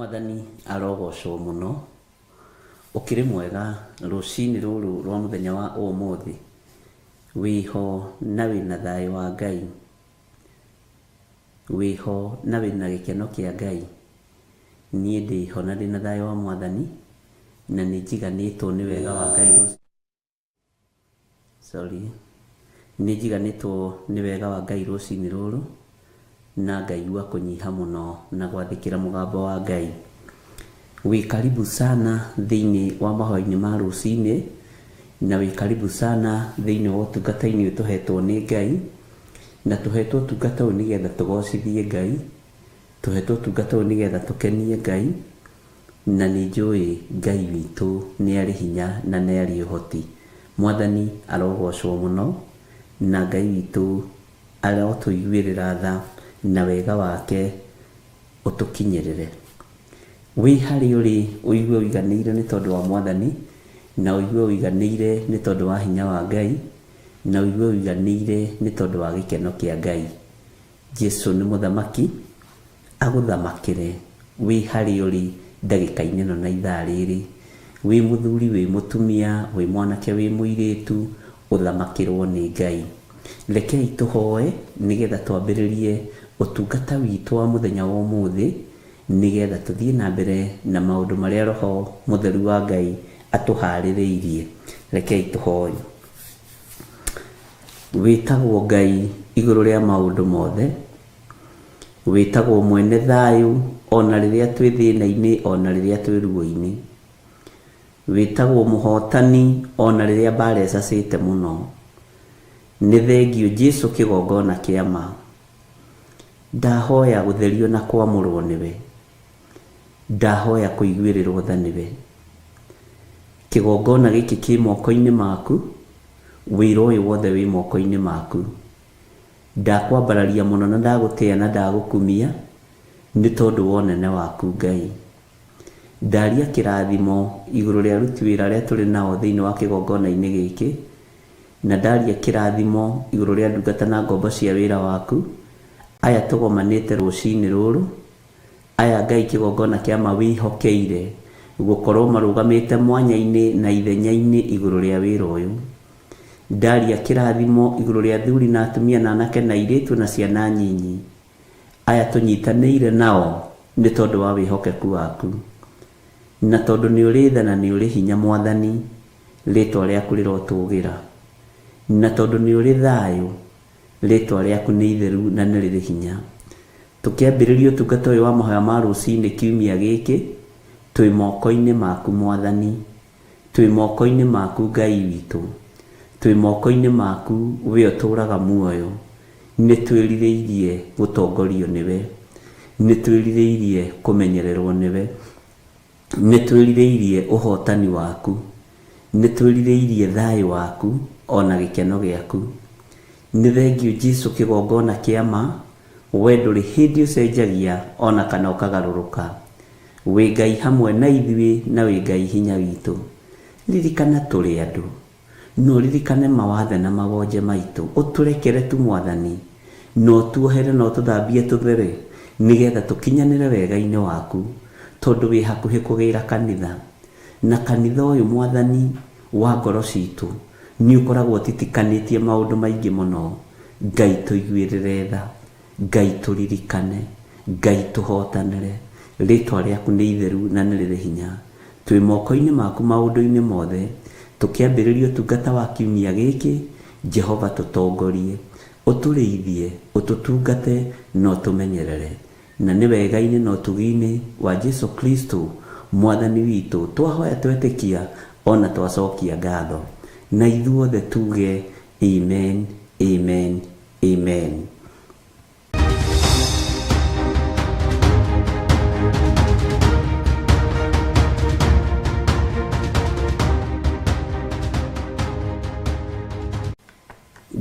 Mwathani arogocwo mũno. Ũkĩrĩ mwega rũcinĩ rũrũ rwa mũthenya wa ũmũthĩ? Wĩho na wĩna thayũ wa Ngai? Wĩho na wĩna gĩkeno kĩa Ngai? Niĩ ndĩho na ndĩna thayũ wa Mwathani, na nĩ njiganĩtwo nĩ wega wa Ngai. Sorry. Nĩ njiganĩtwo nĩ wega wa Ngai rũcinĩ rũrũ, na ngaigua kũnyiha mũno na gwathĩkĩra mũgambo wa Ngai. Wĩ karibu sana thĩinĩ wa mahoya-inĩ ma rũcinĩ, na wĩ karibu sana thĩinĩ wa ũtungata-inĩ ũyũ tũhetwo nĩ Ngai, na tũhetwo ũtungata ũyũ nĩgetha tũgocithie Ngai, tũhetwo ũtungata ũyũ nĩgetha tũkenie Ngai, na nĩ njũĩ Ngai witũ nĩ arĩ hinya na nĩ arĩ ũhoti. Mwathani arogocwo mũno, na Ngai witũ arotũiguĩrĩra tha na wega wake ũtũkinyĩrĩre. Wĩ harĩa ũrĩ ũigue ũiganĩire nĩ tondũ wa Mwathani, na ũigue ũiganĩire nĩ tondũ wa hinya wa Ngai, na ũigue ũiganĩire nĩ tondũ wa gĩkeno kĩa Ngai. Jesu nĩ mũthamaki, agũthamakĩre wĩ harĩa ũrĩ ndagĩka-inĩ ĩno na ithaa rĩrĩ. Wĩ mũthuri, wĩ mũtumia, wĩ mwanake, wĩ mũirĩtu, ũthamakĩrwo nĩ Ngai. Rekei tũhoe nĩgetha twambĩrĩrie ũtungata witũ wa mũthenya wa ũmũthĩ, nĩgetha tũthiĩ na mbere na maũndũ marĩa Roho Mũtheru wa Ngai atũharĩrĩirie. Rekei tũhoe. Wĩtagwo Ngai igũrũ rĩa maũndũ mothe, wĩtagwo mwene thayũ ona rĩrĩa twĩ thĩna-inĩ ona rĩrĩa twĩ ruo-inĩ. Wĩtagwo mũhotani ona rĩrĩa mbara ĩcacĩte mũno. Nĩ thengiũ Jesu kĩgongona kĩa ma. Ndahoya gũtherio na kwamũrwo nĩwe. Ndahoya kũiguĩrĩrwo tha nĩwe. Kĩgongona gĩkĩ kĩ moko-inĩ maku, wĩra ũyũ wothe wĩ moko-inĩ maku. Ndakwambararia mũno na ndagũtĩa na ndagũkumia nĩ tondũ wa ũnene waku Ngai. Ndaria kĩrathimo igũrũ rĩa aruti wĩra arĩa tũrĩ nao thĩinĩ wa kĩgongona-inĩ gĩkĩ, na ndaria kĩrathimo igũrũ rĩa ndungata na ngombo cia wĩra waku, aya tũgomanĩte rũcinĩ rũrũ, aya Ngai kĩgongona kĩa ma wĩhokeire gũkorwo marũgamĩte mwanya-inĩ na ithenya-inĩ igũrũ rĩa wĩra ũyũ. Ndaria kĩrathimo igũrũ rĩa athuri na atumia na anake na airĩtu na ciana nyinyi, aya tũnyitanĩire nao nĩ tondũ wa wĩhokeku waku. Na tondũ nĩ ũrĩ tha na nĩ ũrĩ hinya Mwathani, rĩtwa rĩaku rĩrotũgĩra. Na tondũ nĩ ũrĩ thayũ, rĩtwa rĩaku nĩ itheru na nĩ rĩrĩ hinya. Tũkĩambĩrĩria ũtungata ũyũ wa mahoya ma rũcinĩ kiumia gĩkĩ, twĩ moko-inĩ maku Mwathani. Twĩ moko-inĩ maku Ngai witũ. Twĩ moko-inĩ maku we ũtũraga muoyo. Nĩ twĩrirĩirie gũtongorio nĩwe. Nĩ twĩrirĩirie kũmenyererwo nĩwe. Nĩ twĩrirĩirie ũhotani waku. Nĩ twĩrirĩirie thayũ waku ona gĩkeno gĩaku. Nĩ thengiũ Jesu kĩgongona kĩa ma, we ndũrĩ hĩndĩ ũcenjagia ona kana ũkagarũrũka. Wĩ Ngai hamwe na ithuĩ na wĩ Ngai hinya witũ. Ririkana tũrĩ andũ. Na ũririkane mawathe na mawonje maitũ. Ũtũrekere tu Mwathani, na ũtuohere na ũtũthambie tũthere, nĩgetha tũkinyanĩre wega-inĩ waku, tondũ wĩ hakuhĩ kũgĩra kanitha. Na kanitha ũyũ Mwathani wa ngoro citũ, nĩ ũkoragwo ũtitikanĩtie maũndũ maingĩ mũno. Ngai tũiguĩrĩre tha. Ngai tũririkane. Ngai tũhotanĩre. Rĩtwa rĩaku nĩ itheru na nĩ rĩrĩ hinya. Twĩ moko-inĩ maku maũndũ-inĩ mothe. Tũkĩambĩrĩria ũtungata wa kiumia gĩkĩ, Jehova tũtongorie. Ũtũrĩithie, ũtũtungate na ũtũmenyerere. Na nĩ wega-inĩ na ũtugi-inĩ wa Jesu Kristo Mwathani witũ twahoya twetĩkia o na twacokia ngatho. Na ithuothe tuge Amen, Amen, Amen.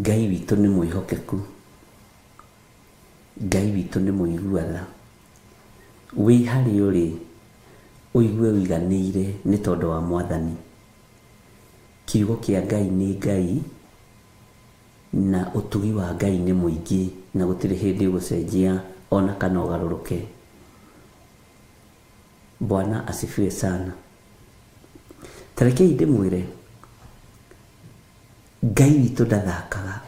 Ngai witũ nĩ mwĩhokeku. Ngai witũ nĩ mũigua tha. Wĩ harĩa ũrĩ, ũigue ũiganĩire nĩ tondũ wa Mwathani. Kiugo kĩa Ngai nĩ Ngai, na ũtugi wa Ngai nĩ mũingĩ na gũtirĩ hĩndĩ ũgũcenjia ona kana ũgarũrũke. Bwana asifiwe sana. Ta rekei ndĩmwĩre, Ngai witũ ndathakaga.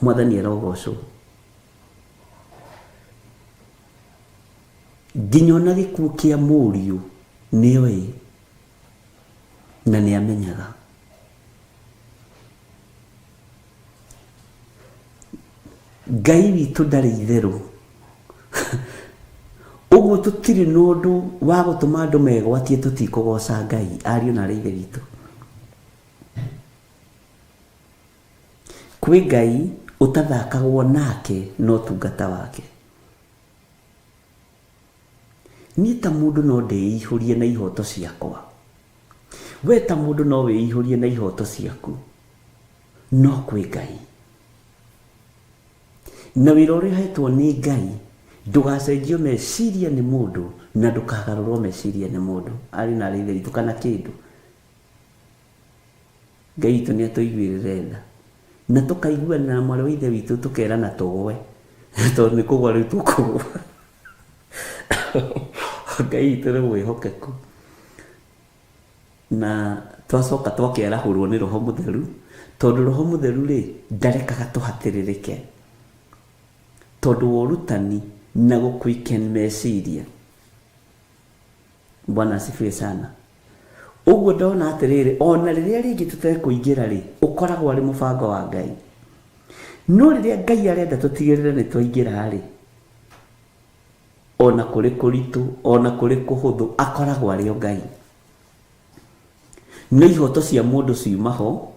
Mwathani arogocwo. Nginya ona gĩkuũ kĩa mũriũ nĩoĩ na nĩ amenyaga. Ngai witũ ndarĩ itherũ. Ũguo tũtirĩ na ũndũ wa gũtũma andũ megwatie tũtikũgoca Ngai, ariũ na aarĩ a Ithe witũ. Kwĩ Ngai ũtathakagwo nake na ũtungata wake. Niĩ ta mũndũ no ndĩihũrie na ihoto ciakwa. We ta mũndũ no wĩihũrie na ihoto ciaku. No kwĩ Ngai. Na wĩra ũrĩa ũhetwo nĩ Ngai ndũgacenjio meciria nĩ mũndũ na ndũkagarũrwo meciria nĩ mũndũ. Ariũ na aarĩ a Ithe witũ kana kĩndũ. Ngai witũ nĩ atũiguĩrĩre tha. Na tũkaiguanĩra na mwarĩ wa Ithe witũ tũkerana tũgwe. Tondũ nĩ kũgwa rĩu tũkũgwa. Ngai witũ nĩ mwĩhokeku. Na twacoka twakĩarahũrwo nĩ Roho Mũtheru, tondũ Roho Mũtheru rĩ, ndarekaga tũhatĩrĩrĩke. Tondũ wa ũrutani na gũ quicken meciria. Bwana asifiwe sana. Ũguo ndona atĩrĩrĩ, ona rĩrĩa rĩngĩ tũtekũingĩra rĩ, ũkoragwo arĩ mũbango wa Ngai. No rĩrĩa Ngai arenda tũtigĩrĩre nĩ twaingĩra rĩ, ona kũrĩ kũritũ, ona kũrĩ kũhũthũ, akoragwo arĩ o Ngai. No ihoto cia mũndũ ciuma ho,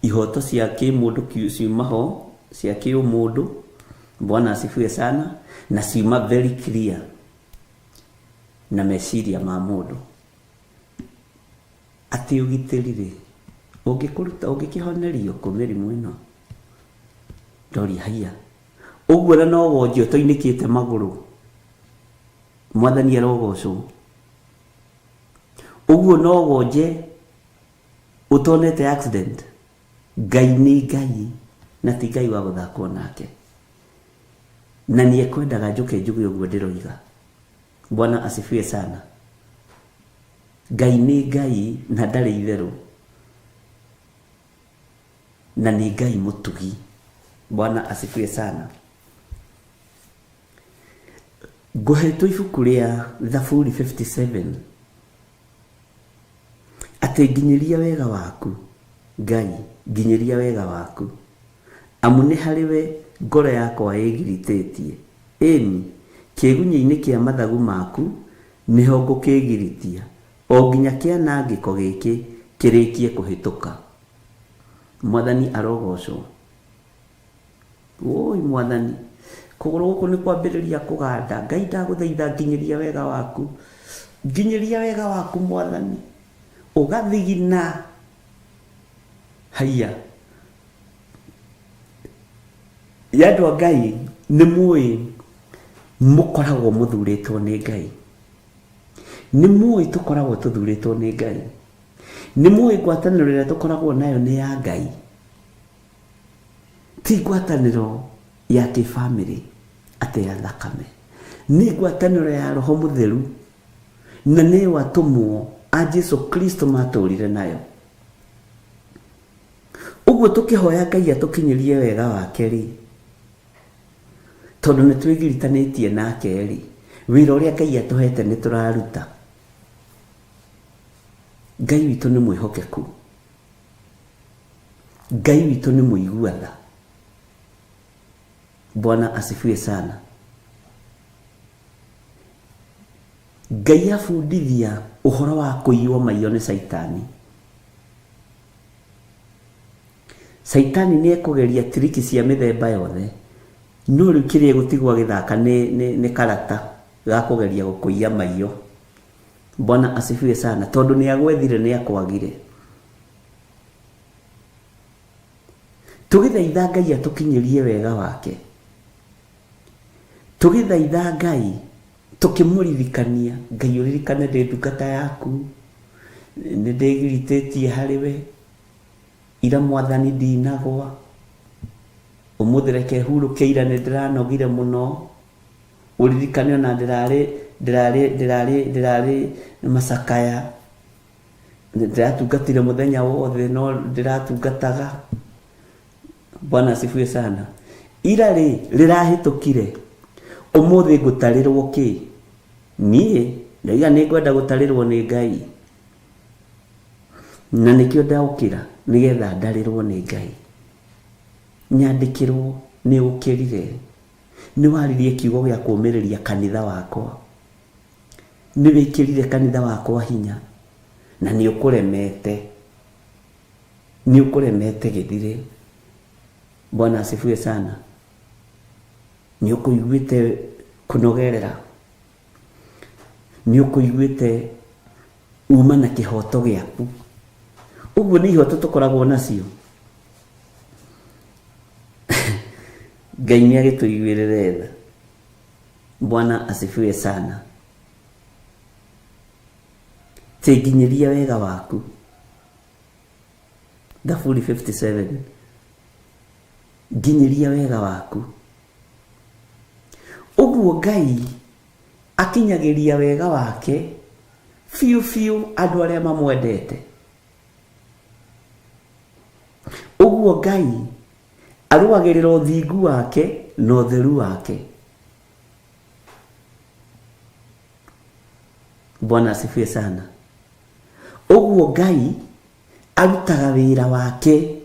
ihoto cia kĩmũndũ ciuma ho, cia kĩũmũndũ, Bwana asifiwe sana, na ciuma very clear na meciria ma mũndũ. Atĩ ũgitĩri rĩ, ũngĩkũruta ũngĩkĩhonerio kũ mĩrimũ ĩno? Ndoria haiya, ũguo na no wonje ũtoinĩkĩte magũrũ? Mwathani arogocwo. Ũguo no wonje ũtonete accident? Ngai nĩ Ngai na ti Ngai wa gũthakwo nake. Na nĩ ekwendaga njũke njuge ũguo ndĩroiga. Bwana asifiwe sana. Ngai nĩ Ngai na ndarĩ itherũ. Na nĩ Ngai mũtugi. Bwana asifiwe sana. Ngũhetwo ibuku rĩa Thaburi 57 atĩ nginyĩria wega waku Ngai, nginyĩria wega waku, amu nĩ harĩ we ngoro yakwa ĩĩgiritĩtie, ĩĩ-ni, kĩĩgunyĩ-inĩ kĩa mathagu maku nĩho ngũkĩĩgiritia, o nginya kĩanangĩko gĩkĩ kĩrĩkie kũhĩtũka. Mwathani arogoocwo. Wũi Mwathani, kũgũrũ gũkũ nĩ kwambĩrĩria kũganda. Ngai ndagũthaitha nginyĩria wega waku. Nginyĩria wega waku Mwathani. Ũgathigina. Haiya. Ya andũ a Ngai nĩ mũĩ mũkoragwo mũthurĩtwo nĩ Ngai. Nĩ mũĩ tũkoragwo tũthurĩtwo nĩ Ngai. Nĩ mũĩ ngwatanĩro ĩrĩa tũkoragwo nayo nĩ ya Ngai. Ti ngwatanĩro ya kĩbamĩrĩ atĩ ya thakame. Nĩ ngwatanĩro ya Roho Mũtheru na nĩyo atũmwo a Jesu Kristo matũrire nayo. Ũguo tũkĩhoya Ngai atũkinyĩrie wega wake-rĩ, tondũ nĩ twĩgiritanĩtie nake-rĩ, wĩra ũrĩa Ngai atũhete nĩ tũraruta. Ngai witũ nĩ mwĩhokeku. Ngai witũ nĩ mũigua tha. Bwana asifiwe sana. Ngai abundithia ũhoro wa kũiywo maiyo nĩ Caitani. Caitani nĩ ekũgeria tiriki cia mĩthemba yothe, no rĩu kĩrĩa egũtigwo agĩthaka nĩ, nĩ, nĩ karata ga kũgeria gũkũiya maiyo. Bwana asifiwe sana, tondũ nĩ agwethire nĩ akwagire. Tũgĩthaitha Ngai atũkinyĩrie wega wake. Tũgĩthaitha Ngai tũkĩmũririkania, Ngai ũririkane ndĩ ndungata yaku, nĩ ndĩgiritĩtie harĩ we, ira mwathani ndinagwa, ũmũthĩ reke hurũke ira nĩ ndĩranogire mũno, ũririkane ona ndĩrarĩ Ndĩrarĩ ndĩrarĩ ndĩrarĩ macakaya, ndĩratungatire mũthenya wothe no ndĩratungataga. Bwana asifiwe sana. Ira rĩ rĩrahĩtũkire, ũmũthĩ ngũtarĩrwo kĩ? Niĩ ndaiga nĩ ngwenda gũtarĩrwo nĩ Ngai, na nĩkĩo ndaũkĩra nĩgetha ndarĩrwo nĩ Ngai. Nyandĩkĩrwo nĩ ũkĩrire, nĩ waririe kiugo gĩa kũũmĩrĩria kanitha wakwa, nĩ wĩkĩrire kanitha wakwa hinya, na nĩ ũkũremete, nĩ ũkũremete gĩthire. Bwana asifiwe sana. Nĩ ũkũiguĩte kũnogerera, nĩ ũkũiguĩte uma na kĩhoto gĩaku. Ũguo nĩ ihoto tũkoragwo nacio. Ngai nĩ agĩtũiguĩrĩre tha. Bwana asifiwe sana. Tĩnginyĩria wega waku. Thaburi 57. Nginyĩria wega waku. Ũguo Ngai akinyagĩria wega wake biũ biũ andũ arĩa mamwendete. Ũguo Ngai arũagĩrĩra ũthingu wake na ũtheru wake. Bwana asifiwe sana. Ũguo Ngai arutaga wĩra wake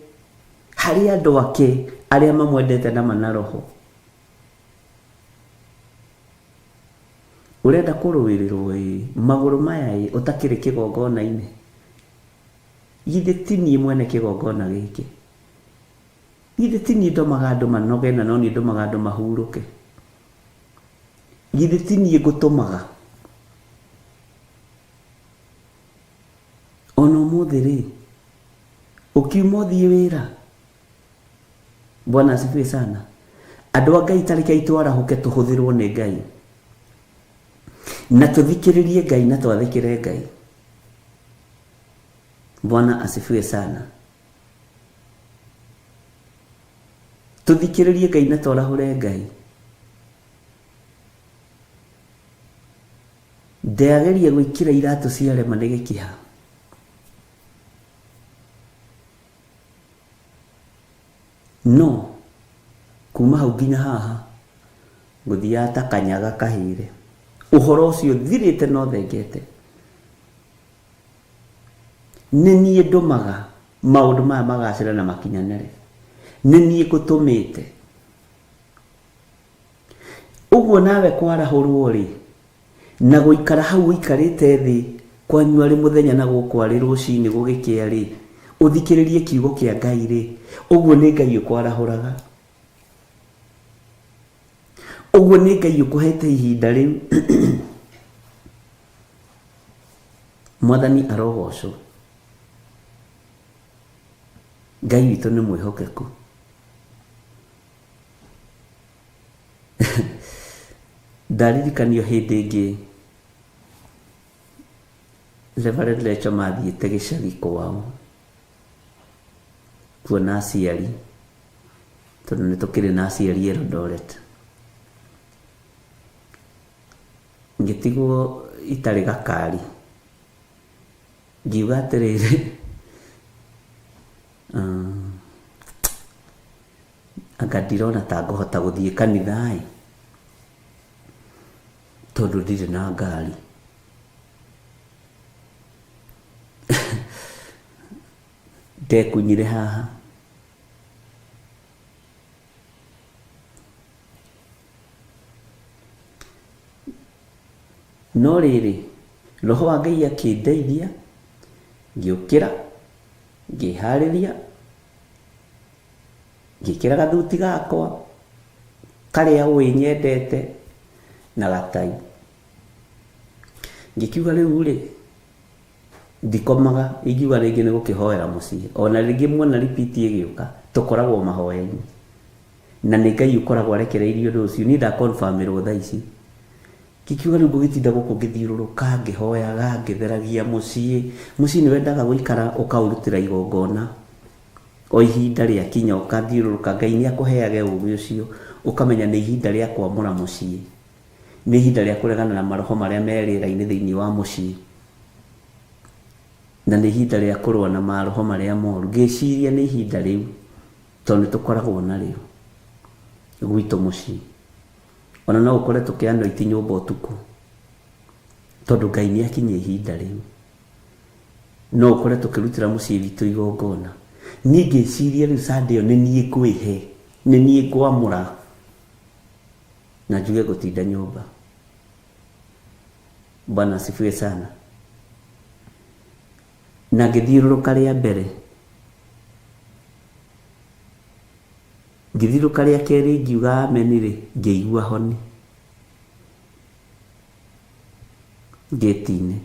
harĩ andũ ake arĩa mamwendete na ma na roho. Ũrenda kũrũĩrĩrwo ĩ, magũrũ maya ĩ, ũtakĩrĩ kĩgongona-inĩ? Githĩ ti niĩ mwene kĩgongona gĩkĩ? Githĩ ti niĩ ndũmaga andũ manoge na no niĩ ndũmaga andũ mahurũke? Githĩ ti niĩ ngũtũmaga? Ona ũmũthĩ rĩ, ũkiuma ũthiĩ wĩra? Bwana asifiwe sana. Andũ a Ngai ta rekei twarahũke tũhũthĩrwo nĩ Ngai. Na tũthikĩrĩrie Ngai na twathĩkĩre Ngai. Bwana asifiwe sana. Tũthikĩrĩrie Ngai na twarahũre Ngai. Ndĩrageria gwĩkĩra iratũ ciarema nĩ gĩkiha. No kuma hau nginya haha ngũthiaga ta kanyaga kahĩre. Ũhoro ũcio thirĩte no thengete. Nĩ niĩ ndũmaga maũndũ maya magacĩre na makinyanĩre. Nĩ niĩ ngũtũmĩte. Ũguo nawe kwarahũrwo-rĩ, na gũikara hau ũikarĩte thĩ kwanyu arĩ mũthenya na gũkũ arĩ rũcinĩ gũgĩkĩa-rĩ, ũthikĩrĩrie kiugo kĩa Ngai-rĩ, ũguo nĩ Ngai ũkwarahũraga. Ũguo nĩ Ngai ũkũhete ihinda rĩu. Mwathani arogocwo. Ngai witũ nĩ mwĩhokeku. Ndaririkanio hĩndĩ ĩngĩ Reverend Lecho mathiĩte gĩcagi kwao kuona aciari tondũ nĩ tũkĩrĩ na aciari Eldoret. Ngĩtigwo itarĩ gakari, ngiuga atĩrĩrĩ Anga ndirona ta ngũhota gũthiĩ kanitha ĩ, tondũ ndirĩ na ngari. Ndekunyire haha. No rĩrĩ, Roho wa Ngai akĩndeithia, ngĩũkĩra, ngĩharĩria. Ngĩkĩra gathuti gakwa karĩa ũĩ nyendete na gatai. Ngĩkiuga rĩu rĩ, ndikomaga, ingiuga rĩngĩ nĩ gũkĩhoera mũciĩ. Ona rĩngĩ muona repeat ĩgĩũka, tũkoragwo mahoya-inĩ. Na nĩ Ngai ũkoragwo arekereirie ũndũ ũcio. Niĩ nda confirm ĩrwo thaa ici. Ngĩkiuga rĩu ngũgĩtinda gũkũ ngĩthiũrũrũka ngĩhoyaga, ngĩtheragia mũciĩ. Mũciĩ nĩ wendaga gũikara ũkaũrutĩra igongona. O ihinda rĩakinya ũkathiũrũrũka, Ngai nĩ akũheage ũgĩ ũcio, ũkamenya nĩ ihinda rĩa kwamũra mũciĩ. Nĩ ihinda rĩa kũregana na maroho marĩa me rĩera-inĩ thĩinĩ wa mũciĩ. Na nĩ ihinda rĩa kũrũa na maroho marĩa moru. Ngĩciria nĩ ihinda rĩu tondũ nĩ tũkoragwo narĩo gwitũ mũciĩ. Ona no ũkore tũkĩ-anoint nyũmba ũtukũ tondũ Ngai nĩ akinyia ihinda rĩu. No ũkore tũkĩrutĩra mũciĩ witũ igongona. Niĩ ngĩciria rĩu Sunday ĩyo nĩ niĩ ngwĩhe, nĩ niĩ ngwamũra na njuge ngũtinda nyũmba. Bwana asifiwe sana. Na ngĩthiũrũrũka rĩa mbere, ngĩthiũrũrũka rĩa kerĩ ngiuga ameni rĩ, ngĩigua honi ngĩti-inĩ.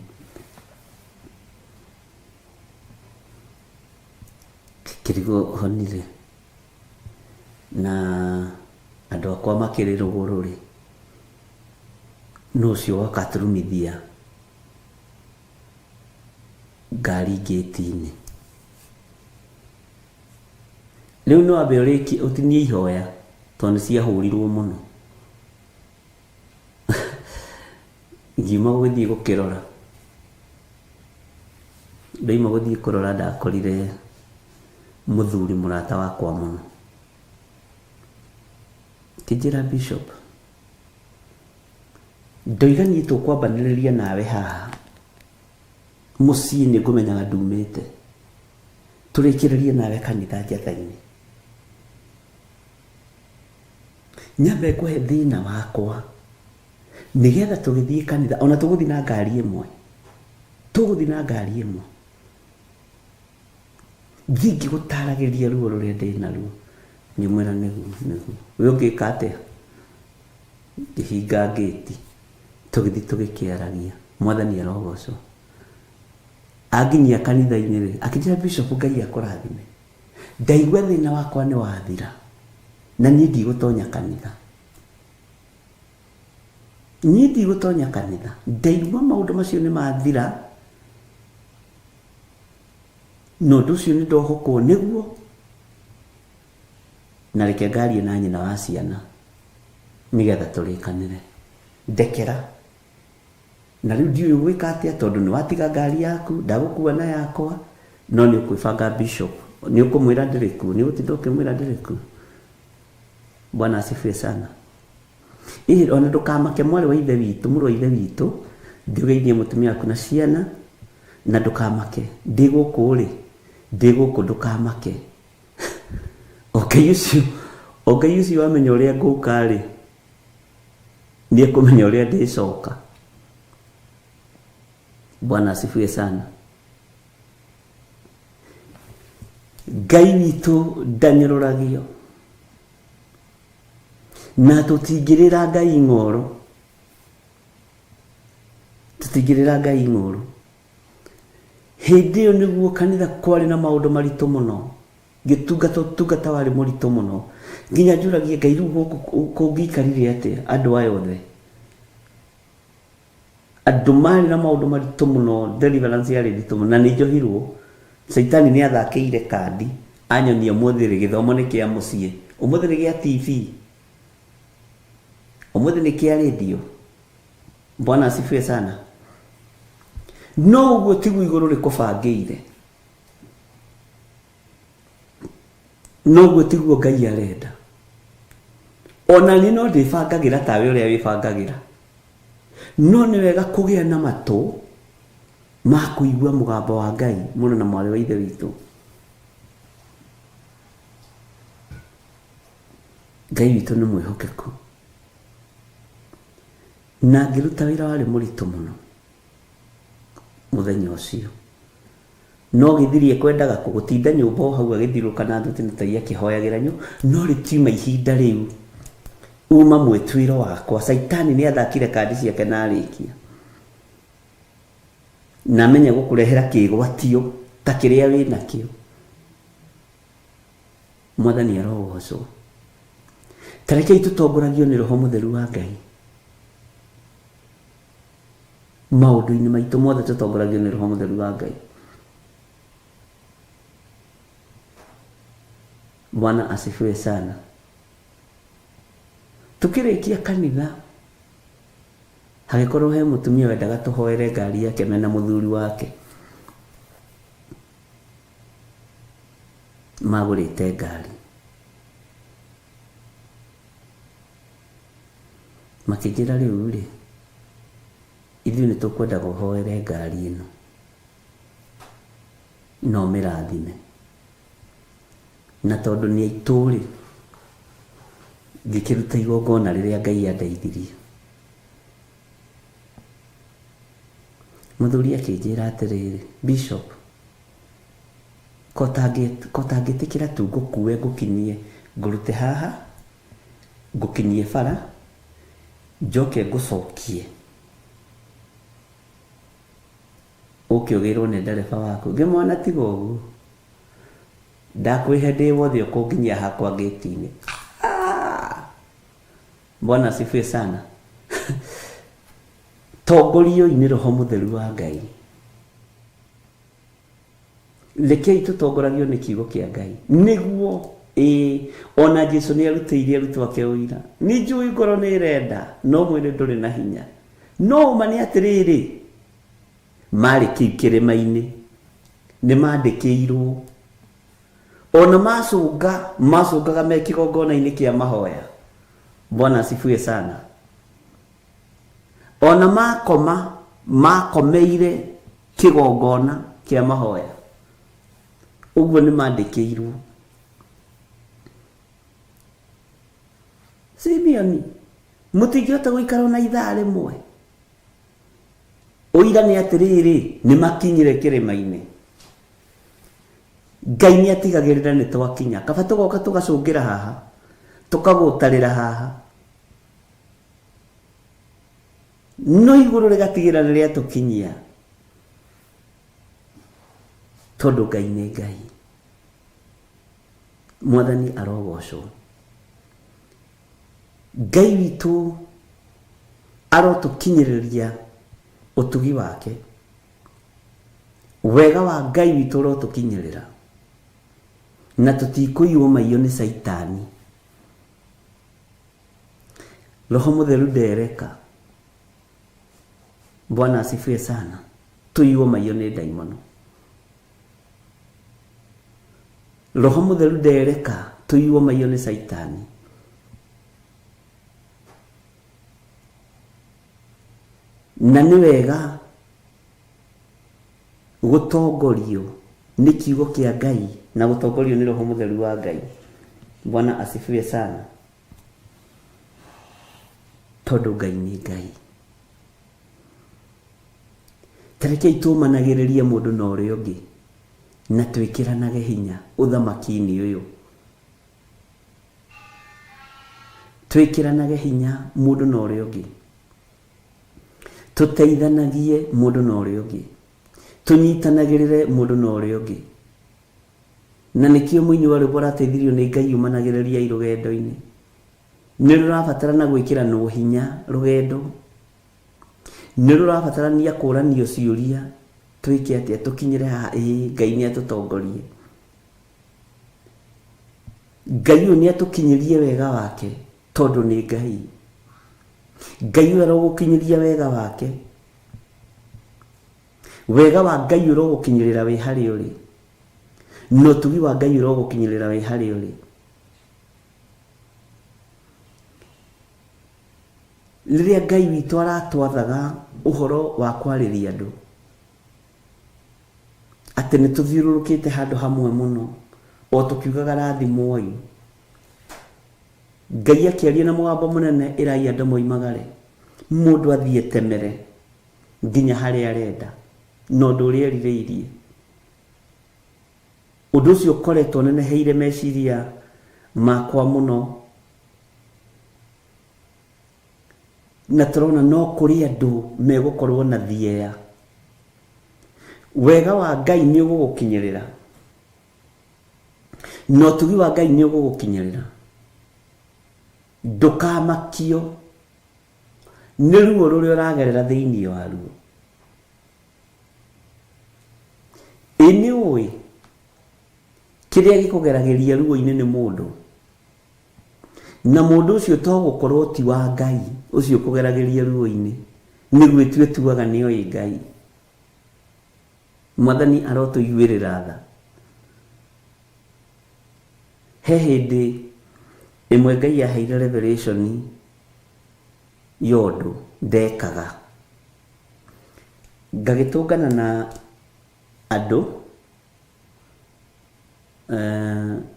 Ngĩrigwo honi rĩ, na andũ akwa makĩrĩ rũgũrũ rĩ, nũ ũcio woka aturumithia ngari ngĩti-inĩ? Rĩu no wambe ũrĩkie ũtinie ihoya tondũ nĩ ciahũrirwo mũno. Ngiuma gũgĩthiĩ gũkĩrora, ndoima gũthiĩ kũrora ndakorire mũthuri mũrata wakwa mũno. Akĩnjĩra Bishop, ndoiga niĩ tũkwambanĩrĩria nawe haha mũciĩ nĩ ngũmenyaga ndumĩte, tũrĩkĩrĩrie nawe kanitha njatha-inĩ. Nyambe ngũhe thĩna wakwa nĩgetha tũgĩthiĩ kanitha ona tũgũthiĩ na ngari ĩmwe, tũgũthiĩ na ngari ĩmwe. Thiĩ ngĩgũtaragĩria ruo rũrĩa ndĩ naruo. Ngĩmwĩra nĩguo nĩguo. We ũngĩka atĩa? Ngĩhinga ngĩti, tũgĩthiĩ tũgĩkĩaragia. Mwathani arogocwo. Anginyia kanitha-inĩ rĩ, akĩnjĩra Bishop Ngai akũrathime. Ndaigua thĩna wakwa nĩ wathira, na niĩ ndigũtonya kanitha. Niĩ ndigũtonya kanitha. Ndaigua maũndũ macio nĩ mathira, na ũndũ ũcio nĩ ndohokwo nĩguo, na reke ngarie na nyina wa ciana nĩgetha tũrĩkanĩre. Ndekera. Na rĩu ndiũĩ ũgwĩka atĩa tondũ nĩ watiga ngari yaku, ndagũkua na yakwa, no nĩ ũkwĩbanga bishop. Nĩ ũkũmwĩra ndĩrĩ kuo, nĩ ũgũtinda ũkĩmwĩra ndĩrĩ kuo. Bwana asifiwe sana. Ĩĩ ona ndũkamake mwarĩ wa ithe witũ, mũrũ wa ithe witũ, thiĩ ũgeithie mũtumia waku na ciana, na ndũkamake. Ndĩ gũkũ rĩ, ndĩ gũkũ ndũkamake. O Ngai ũcio, o Ngai ũcio wamenya ũrĩa ngũka rĩ, nĩ ekũmenya ũrĩa ndĩcoka. Bwana asifiwe sana. Ngai witũ ndanyũrũragio na tũtingĩrĩra Ngai ng'oro, tũtingĩrĩra Ngai ng'oro. Hĩndĩ ĩyo nĩguo kanitha kwarĩ na maũndũ maritũ mũno, ngĩtungata ũtungata warĩ mũritũ mũno, nginya njũragie Ngai rĩu gũkũ kũngĩikarire atĩa andũ aya othe. Andũ marĩ na maũndũ maritũ mũno, deliverance yarĩ nditũ mũno, na nĩ njohirwo. Caitani nĩ athakĩire kandi, anyonia ũmũthĩ rĩ, gĩthomo nĩ kĩa mũciĩ, ũmũthĩ nĩ gĩa TV, ũmũthĩ nĩ kĩa radio. Bwana asifiwe sana. No ũguo tiguo igũrũ rĩkũbangĩire. No ũguo tiguo Ngai arenda. Ona niĩ no ndĩbangagĩra tawe ũrĩa wĩbangagĩra. No nĩ wega kũgĩa na matũ ma kũigua mũgambo wa Ngai mũrũ na mwarĩ wa Ithe witũ. Ngai witũ nĩ mwĩhokeku. Na ngĩruta wĩra warĩ mũritũ mũno mũthenya ũcio. No gĩthiri ekwendaga kũ? Gũtinda nyũmba o hau agĩthiũrũrũka na thuti na tai akĩhoyagĩra nyũ? No rĩtiuma ihinda rĩu uma mwĩtuĩro wakwa. Caitani nĩ athakire kandi ciake na arĩkia. Na amenye gũkũrehera kĩgwatio ta kĩrĩa wĩ nakĩo. Mwathani arogocwo. Ta rekei tũtongoragio nĩ Roho Mũtheru wa Ngai. Maũndũ-inĩ maitũ mothe tũtongoragio nĩ Roho Mũtheru wa Ngai. Bwana asifiwe sana. Tukĩrĩkia kanitha, Hagĩkorwo he mũtumia wendaga tũhoere ngari yake mena mũthuri wake. Magũrĩte ngari. Makĩnjĩra rĩu rĩ, ithuĩ nĩ tũkwendaga ũhoere ngari ĩno na ũmĩrathime. Na tondũ nĩ aitũ rĩ, ngĩkĩruta igongona rĩrĩa Ngai andeithirie. Mũthuri akĩnjĩra atĩrĩrĩ, Bishop, ko ũtangĩtĩkĩra tu ngũkue ngũkinyie, ngũrute haha, ngũkinyie bara, njoke ngũcokie, ũke ũgĩrwo nĩ ndereba waku. Ngĩmwona tiga ũguo, ndakwĩhe ndĩ wothe ũkũnginyia hakwa ngĩti-inĩ. Ah! Bwana asifiwe sana. Tongorioi nĩ Roho Mũtheru wa Ngai. Rekei tũtongoragio nĩ kiugo kĩa Ngai. Nĩguo ĩĩ, ona Jesu nĩ arutĩire arutwo ake ũira. Nĩ njũĩ ngoro nĩ ĩrenda, no mwĩrĩ ndũrĩ na hinya. No ũma nĩ atĩrĩrĩ, marĩ kĩu kĩrĩma-inĩ, nĩ mandĩkĩirwo. Ona macũnga, macũngaga me kĩgongona-inĩ kĩa mahoya. Bwana asifiwe sana. Ona makoma, makomeire kĩgongona kĩa mahoya. Ũguo nĩ mandĩkĩirwo. Simeoni, mũtingĩhota gũikara ona ithaa rĩmwe. Ũira nĩ atĩrĩrĩ, nĩ makinyire kĩrĩma-inĩ. Ngai nĩ atigagĩrĩra nĩ twakinya. Kaba tũgoka tũgacũngĩra haha, tũkagũtarĩra haha. No igũrũ rĩgatigĩra nĩ rĩatũkinyia. Tondũ Ngai nĩ Ngai. Mwathani arogocwo. Ngai witũ arotũkinyĩrĩria ũtugi wake. Wega wa Ngai witũ ũrotũkinyĩrĩra. Na tũtikũiywo maiyo nĩ Caitani. Roho Mũtheru ndereka. Bwana asifiwe sana. Tũiywo maiyo nĩ ndaimono. Roho Mũtheru ndereka tũiywo maiyo nĩ Caitani. Na nĩ wega gũtongorio nĩ kiugo kĩa Ngai na gũtongorio nĩ Roho Mũtheru wa Ngai. Bwana asifiwe sana. Tondũ Ngai nĩ Ngai. Tarekei tũmanagĩrĩrie mũndũ na ũrĩa ũngĩ na twĩkĩranage hinya ũthamaki-inĩ ũyũ. Twĩkĩranage hinya mũndũ na ũrĩa ũngĩ. Tũteithanagie mũndũ na ũrĩa ũngĩ. Tũnyitanagĩrĩre mũndũ na ũrĩa ũngĩ. Na nĩkĩo mũini wa rwĩmbo arateithirio nĩ Ngai ũmanagĩrĩriai rũgendo-inĩ. Nĩ rũrabatarana gwĩkĩranwo hinya rũgendo. Nĩ rũrabatarania kũranio ciũria twĩke atĩa tũkinyĩre haha ĩĩ Ngai nĩ atũtongorie. Ngai ũyũ nĩ atũkinyĩrie wega wake tondũ nĩ Ngai. Ngai ũyũ arogũkinyĩria wega wake. Wega wa Ngai ũrogũkinyĩrĩra wĩ harĩa ũrĩ. Na ũtugi wa Ngai ũrogũkinyĩrĩra wĩ harĩa ũrĩ. Rĩrĩa Ngai witũ aratwathaga ũhoro wa kwarĩria andũ, atĩ nĩ tũthiũrũrũkĩte handũ hamwe mũno, o tũkiugaga rathimwoi. Ngai akĩaria na mũgambo mũnene ĩrai andũ moimagare, mũndũ athiĩ etemere nginya harĩa arenda, na ũndũ ũrĩa erirĩirie. Ũndũ ũcio ũkoretwo ũneneheire meciria makwa mũno, na tũrona no kũrĩ andũ megũkorwo na thieya. Wega wa Ngai nĩ ũgũgũkinyĩrĩra, na ũtugi wa Ngai nĩ ũgũgũkinyĩrĩra. Ndũkamakio nĩ ruo rũrĩa ũragerera thĩinĩ waruo. Ĩ nĩ ũĩ kĩrĩa gĩkũgeragĩria ruo-inĩ nĩ mũndũ, na mũndũ ũcio to gũkorwo ti wa Ngai ũcio ũkũgeragĩria ruo-inĩ. Nĩ gwĩtua etuaga nĩoĩ Ngai. Mwathani arotũiguĩrĩra tha. He hĩndĩ ĩmwe Ngai aheire revelation ya ũndũ ndekaga. Ngagĩtũngana na andũ,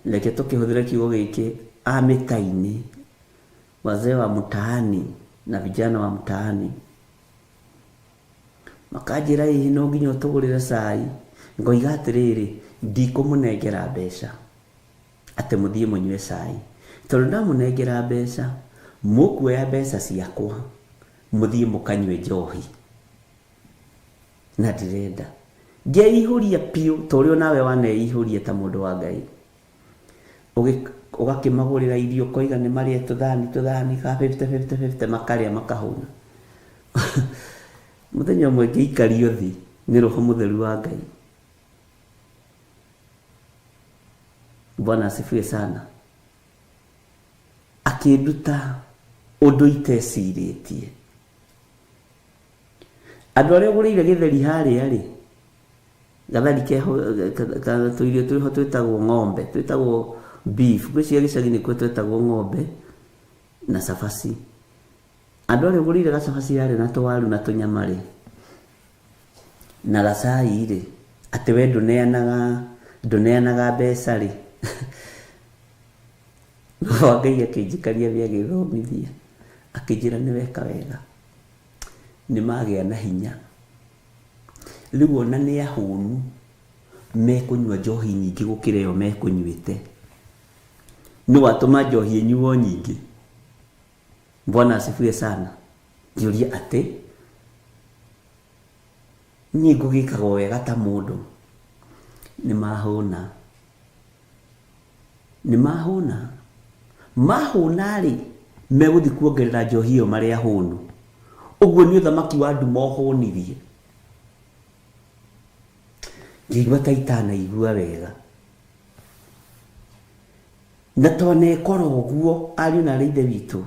reke tũkĩhũthĩre kiugo gĩkĩ, a mĩta-inĩ, wazee wa mtaani na vijana wa mtaani. Makanjĩra ĩĩ no nginya ũtũgũrĩre cai. Ngoiga atĩrĩrĩ, ndikũmũnengera mbeca atĩ mũthiĩ mũnyue cai. Tondũ ndamũnengera mbeca, mũkuoya mbeca ciakwa mũthiĩ mũkanyue njohi. Na ndirenda. Ngeihũria biũ ta ũrĩa onawe waneihũria ta mũndũ wa Ngai. Ũgakĩmagũrĩra irio ũkoiga nĩ marĩe tũthani tũthani ka fifty fifty fifty makarĩa makahũna. Mũthenya ũmwe ngĩikario thĩ nĩ roho mũtheru wa Ngai. Bwana asifiwe sana. Akĩnduta ũndũ itecirĩtie. Andũ arĩa ũgũrĩire gĩtheri harĩa rĩ, Gathari keho tũirio twĩho twĩtagwo ng'ombe, twĩtagwo beef. Ngwĩciria gĩcagi nĩkuo twetagwo ng'ombe na cabaci. Andũ arĩa ũgũrĩire gacabaci harĩa na tũwaru na tũnyama rĩ, na gacai rĩ, atĩ we ndũneanaga ndũneanaga mbeca rĩ, Roho wa Ngai akĩnjikaria thĩ agĩthomithia, akĩnjĩra nĩ weka wega, nĩ magĩa na hinya. Rĩu ona nĩ ahũnu mekũnyua njohi nyingĩ gũkĩra ĩyo mekũnyuĩte. Nĩ watũma njohi ĩnyuo nyingĩ. Bwana asifiwe sana. Ngĩũria atĩ, niĩ ngũgĩkaga o wega ta mũndũ. Nĩ mahũna. Nĩ mahũna. Mahũna-rĩ, megũthiĩ kuongerera njohi ĩyo marĩ ahũnu. Ũguo nĩ ũthamaki wa nduma ũhũnirie. Ngĩigua ta itanaigua wega. Na twanekora ũguo, ariũ na aarĩ a Ithe witũ,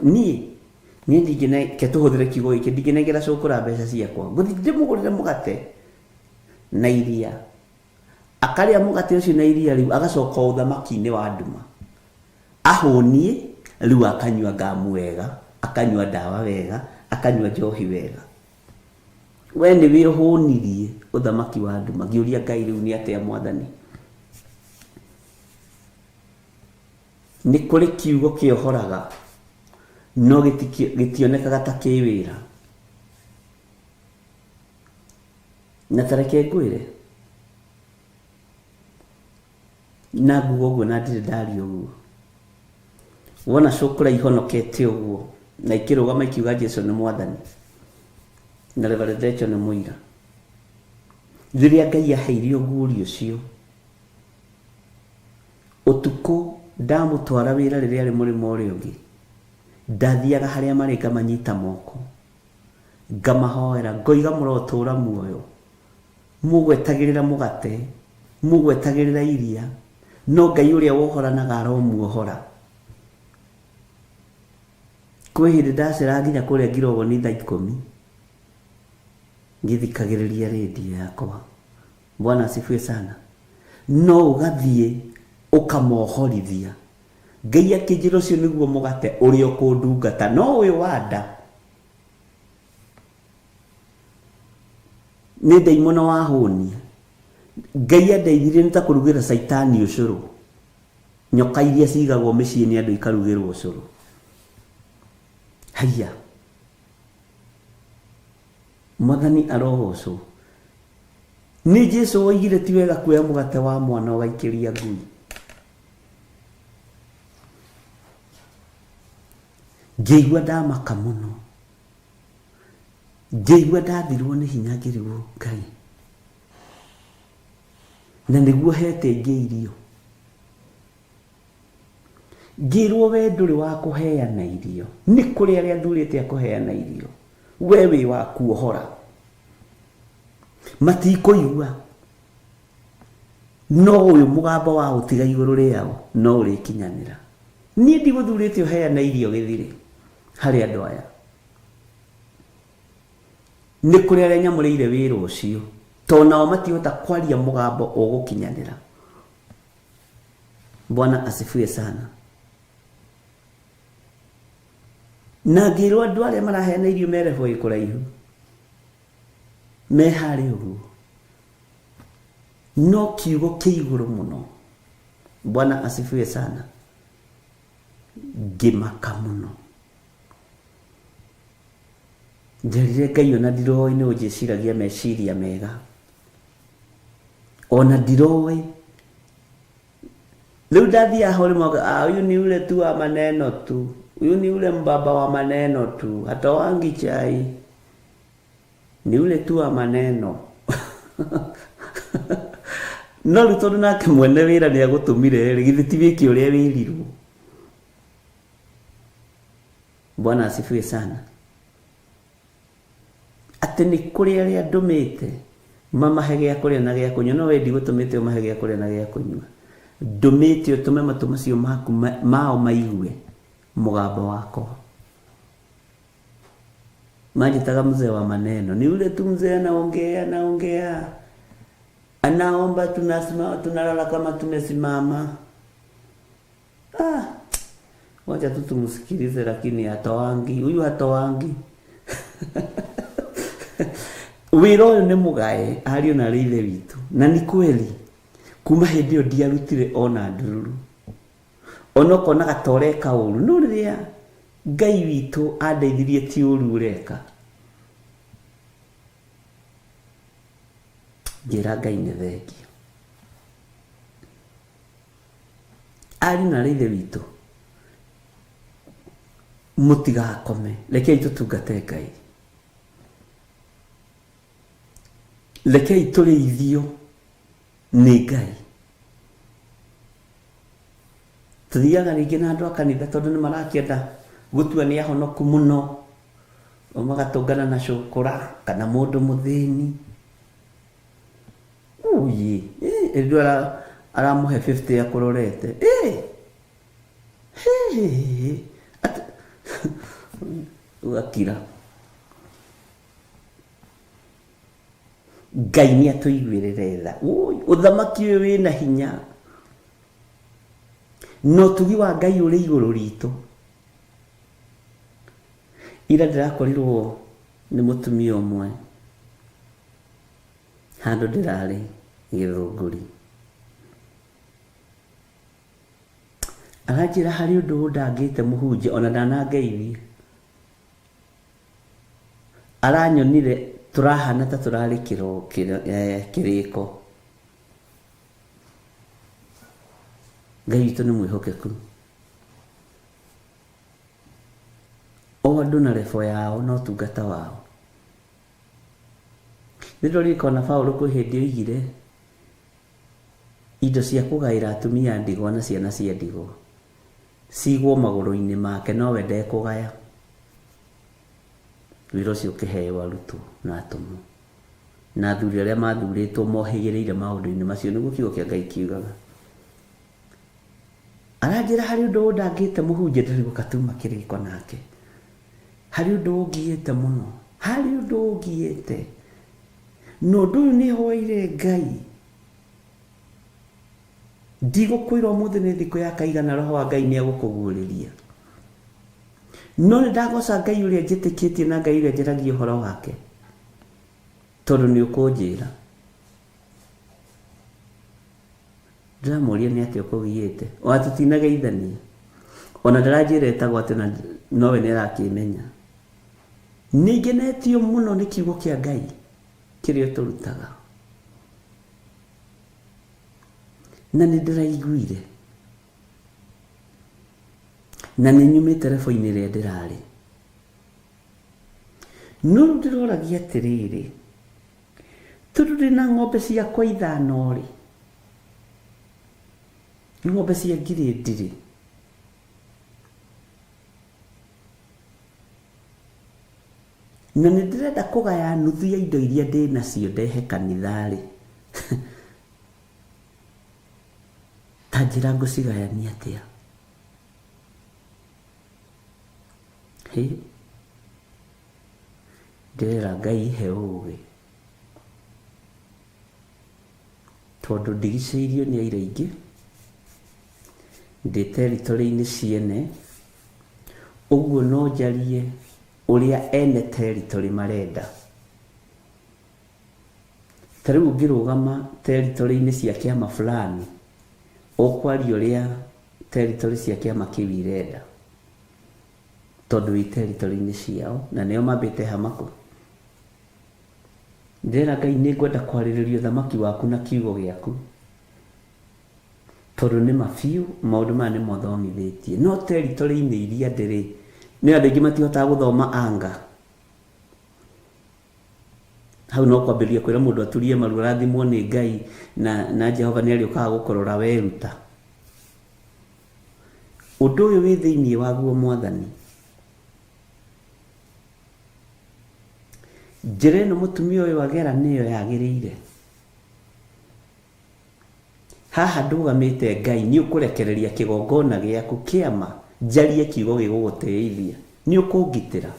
niĩ niĩ ndingĩne, reke tũhũthĩre kiugo gĩkĩ, ndingĩnengera cũkũra mbeca ciakwa. Ngũthiĩ ndĩmũgũrĩre mũgate na iria. Akarĩa mũgate ũcio na iria rĩu, agacoka o ũthamaki-inĩ wa nduma. Ahũniĩ, rĩu akanyua ngamu wega, akanyua ndawa wega, akanyua njohi wega. We nĩwe ũhũnirie ũthamaki wa nduma. Ngĩũria Ngai rĩu nĩ atĩa mwathani? Nĩ kũrĩ kiugo kĩohoraga, no gĩtionekaga ta kĩ wĩra. Na ta reke ngwĩre, na nguga ũguo na ndirĩ ndaria ũguo, wona cũkũra ihonokete ũguo na ikĩrũgama ikiuga Jesu nĩ mwathani na Reverend Rachel nĩ mũira, rĩrĩa Ngai aheire ũguũrio ũcio, ũtukũ ndamũtwara wĩra rĩrĩa arĩ mũrĩmo ũrĩa ũngĩ, ndathiaga harĩa marĩ ngamanyita moko, ngamahoera, ngoiga mũrotũra muoyo, mũgwetagĩrĩra mũgate, mũgwetagĩrĩra iria, no Ngai ũrĩa wohoranaga aromuohora. Kwĩ hĩndĩ ndaceraga nginya kũrĩa Ngirogoni thaa ikũmi, ngĩthikagĩrĩria rĩndiũ yakwa. Bwana asifiwe sana. No ũgathiĩ ũkamohorithia. Ngai akĩnjĩra ũcio nĩguo mũgate ũrĩa ũkũndungata, no ũyũ wa nda nĩ ndaimono wahũnia. Ngai andeithirie nĩ ta kũrugĩra caitani ũcũrũ. Nyoka iria cigagwo mĩciĩ nĩ andũ ikarugĩrwo ũcũrũ. Haiya. Mwathani arogocwo. Nĩ Jesu woigire ti wega kuoya mũgate wa mwana ũgaikĩria ngui. Ngĩigua ndamaka mũno. Ngĩigua ndathirwo nĩ hinya ngĩrigwo Ngai. Na nĩguo hete ingĩ irio. Ngĩrwo we ndũrĩ wa kũheana irio. Nĩ kũrĩ arĩa thurĩte a kũheana irio. We wĩ wa kuohora. Matikũigua. No ũyũ mũgambo wa ũtiga igũrũ rĩao no ũrĩkinyanĩra. Niĩ ndigũthurĩte ũheane irio gĩthirĩ. Harĩ andũ aya nĩ kũrĩ arĩa nyamũrĩire wĩra ũcio to nao matihota kwaria mũgambo ũgũkinyanĩra. Bwana asifiwe sana. Na ngĩrwo andũ arĩa maraheana irio merebwo ĩ kũraihu me harĩa ũguo no kiugo kĩ igũrũ mũno. Bwana asifiwe sana. Ngĩmaka mũno nderire Ngai ona ndiroĩ nĩ ũnjĩciragia meciria mega ona ndiroĩ rĩu ndathiaga ho rĩmwe ah, huyu ni ule tu wa maneno tu, huyu ni ule mbaba wa maneno tu, hatoangi chai, ni ule tu wa maneno. No rĩu tondũ nake mwene wĩra nĩ agũtũmire rĩ, githĩ ti wĩke ũrĩa wĩrirwo? Bwana asifiwe sana. Atĩ nĩ kũrĩ arĩa ndũmĩte mamahe gĩa kũrĩa na gĩa kũnyua, no we ndigũtũmĩte ũmahe gĩa kũrĩa na gĩa kũnyua, ndũmĩte ũtũme matũ macio maku mao maigue mũgambo wakwa. Manjĩtaga mzee wa maneno, ni ule tu mzee anaongea anaongea anaomba, tunasimama tunalala kama tumesimama. Ah, wacha tu tumsikilize, lakini hatoangi huyu, hatoangi. Wĩra ũyũ nĩ mũgae ariũ na arĩ ithe witũ, na nĩ kweli kuma hĩndĩ ĩyo ndiarutire ona ndururu, ona ũkonaga ta ũreka ũru, no rĩrĩa Ngai witũ andeithirie ti ũru ũreka, ngĩra Ngai nĩ thengio. Ariũ na arĩ ithe witũ, mũtigakome, rekei tũtungate Ngai, rekei tũrĩithio nĩ Ngai. Tũthiaga rĩngĩ na andũ a kanitha tondũ nĩ marakĩenda gũtua nĩ ahonoku mũno, magatũngana na cũkũra kana mũndũ mũthĩni. Ũyĩ, rĩu aramũhe 50 akũrorete. Ũgakira. Ngai nĩ atũiguĩrĩre tha. Ũthamaki ũyũ wĩna hinya na ũtugi wa Ngai ũrĩ igũrũ ritũ. Ira ndĩrakorirwo nĩ mũtumia ũmwe handũ ndĩrarĩ Gĩthũngũri. Aranjĩra harĩ ũndũ ũndangĩte mũhunjia ona ndanangeithia. Aranyonire tũrahana ta tũrarĩ kĩrĩko. Ngai witũ nĩ mwĩhokeku. O andũ na rebo yao na ũtungata wao. Nĩ ndĩraririkana Paũlũ kwĩ hĩndĩ oigire indo cia kũgaĩra atumia a ndigwa na ciana cia ndigwa cigwo magũrũ-inĩ make nowe ndekũgaya. Wĩra ũcio ũkĩheo arutwo na atũmwo na athuri arĩa mathurĩtwo mohĩgĩrĩire maũndũ-inĩ macio, nĩguo kiugo kĩa Ngai kiugaga. Aranjĩra harĩ ũndũ ũndangĩte mũhunjia ndĩrarigwo katuma kĩrĩko nake. Harĩ ũndũ ũngiĩte mũno, harĩ ũndũ ũngiĩte. Na ũndũ ũyũ nĩ hoire Ngai. Ndigũkwĩra ũmũthĩ nĩ thikũ ya kaigana roho wa Ngai nĩ egũkũguũrĩria. No nĩ ndagoca Ngai ũrĩa njĩtĩkĩtie na Ngai ũrĩa njaragia ũhoro wake, tondũ nĩ ũkũnjĩra. Ndĩramũria nĩ atĩa ũkũgiĩte, ona tũtinageithania, ona ndaranjĩra etagwo atĩa na nowe nĩ arakĩmenya. Nĩ ngenetio mũno nĩ kiugo kĩa Ngai kĩrĩa ũtũrutaga. Na nĩ ndĩraiguire. Na nĩ nyumĩte rebo-inĩ ĩrĩa ndĩrarĩ. No rĩu ndĩroragia atĩrĩrĩ, tondũ ndĩna ng'ombe ciakwa ithano-rĩ, ng'ombe cia ngirĩndi-rĩ, na nĩ ndĩrenda kũgaya nuthu ya indo iria ndĩ nacio ndehe kanitha-rĩ, ta njĩra ngũcigayania atĩa? Hĩ, ndĩrera Ngai he ũgĩ tondũ ndigicĩirio nĩ aira aingĩ, ndĩ territory-inĩ ciene, ũguo no njarie ũrĩa ene territory marenda. Ta rĩu ũngĩrũgama territory-inĩ cia kĩama fulani, ũkwaria ũrĩa territory cia kĩama kĩu irenda, tondũ wĩ territory-inĩ ciao na nĩo mambĩte hama kũ. Ndĩrera Ngai nĩ ngwenda kwarĩrĩria ũthamaki waku na kiugo gĩaku, tondũ nĩ ma biũ maũndũ maya nĩmo thomithĩtie. No territory-inĩ iria ndĩrĩ, nĩ andũ aingĩ matihotaga gũthoma anga. Hau no kwambĩrĩria kwĩra mũndũ aturie maru arathimwo nĩ Ngai na Jehova nĩ arĩũkaga gũkũrora weruta. Ũndũ ũyũ wĩ thĩinĩ waguo Mwathani. Njĩra ĩno mũtumia ũyũ agera nĩyo yagĩrĩire. Haha ndũgamĩte Ngai nĩ ũkũrekereria kĩgongona gĩaku kĩama njarie kiugo gĩgũgũtĩithia. Nĩ ũkũngitĩra.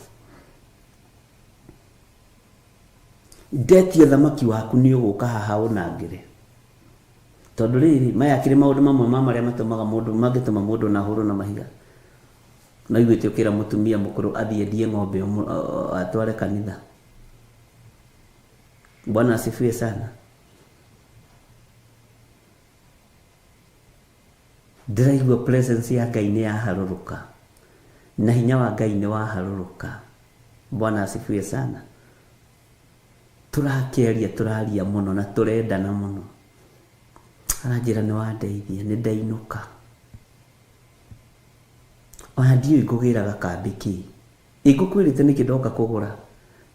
Ndetia ũthamaki waku nĩ ũgũka haha ũnangĩre. Tondũ rĩrĩ, maya akĩrĩ maũndũ mamwe ma marĩa matũmaga mũndũ, mangĩtũma mũndũ ona ahũrwo na mahiga. No iguĩte ũkĩra mũtumia mũkũrũ athiĩ endie ng'ombe atware kanitha. Bwana asifiwe sana. Ndĩraigua presence ya Ngai nĩ yaharũrũka na hinya wa Ngai nĩ waharũrũka. Bwana asifiwe sana. Tũrakĩaria tũraria mũno na tũrendana mũno. Aranjĩra nĩ wandeithia nĩ ndainũka. Ona ndiũĩ ngũgĩraga kambĩ kĩ. Ĩ ngũkwĩrĩte nĩkĩ ndoka kũgũra.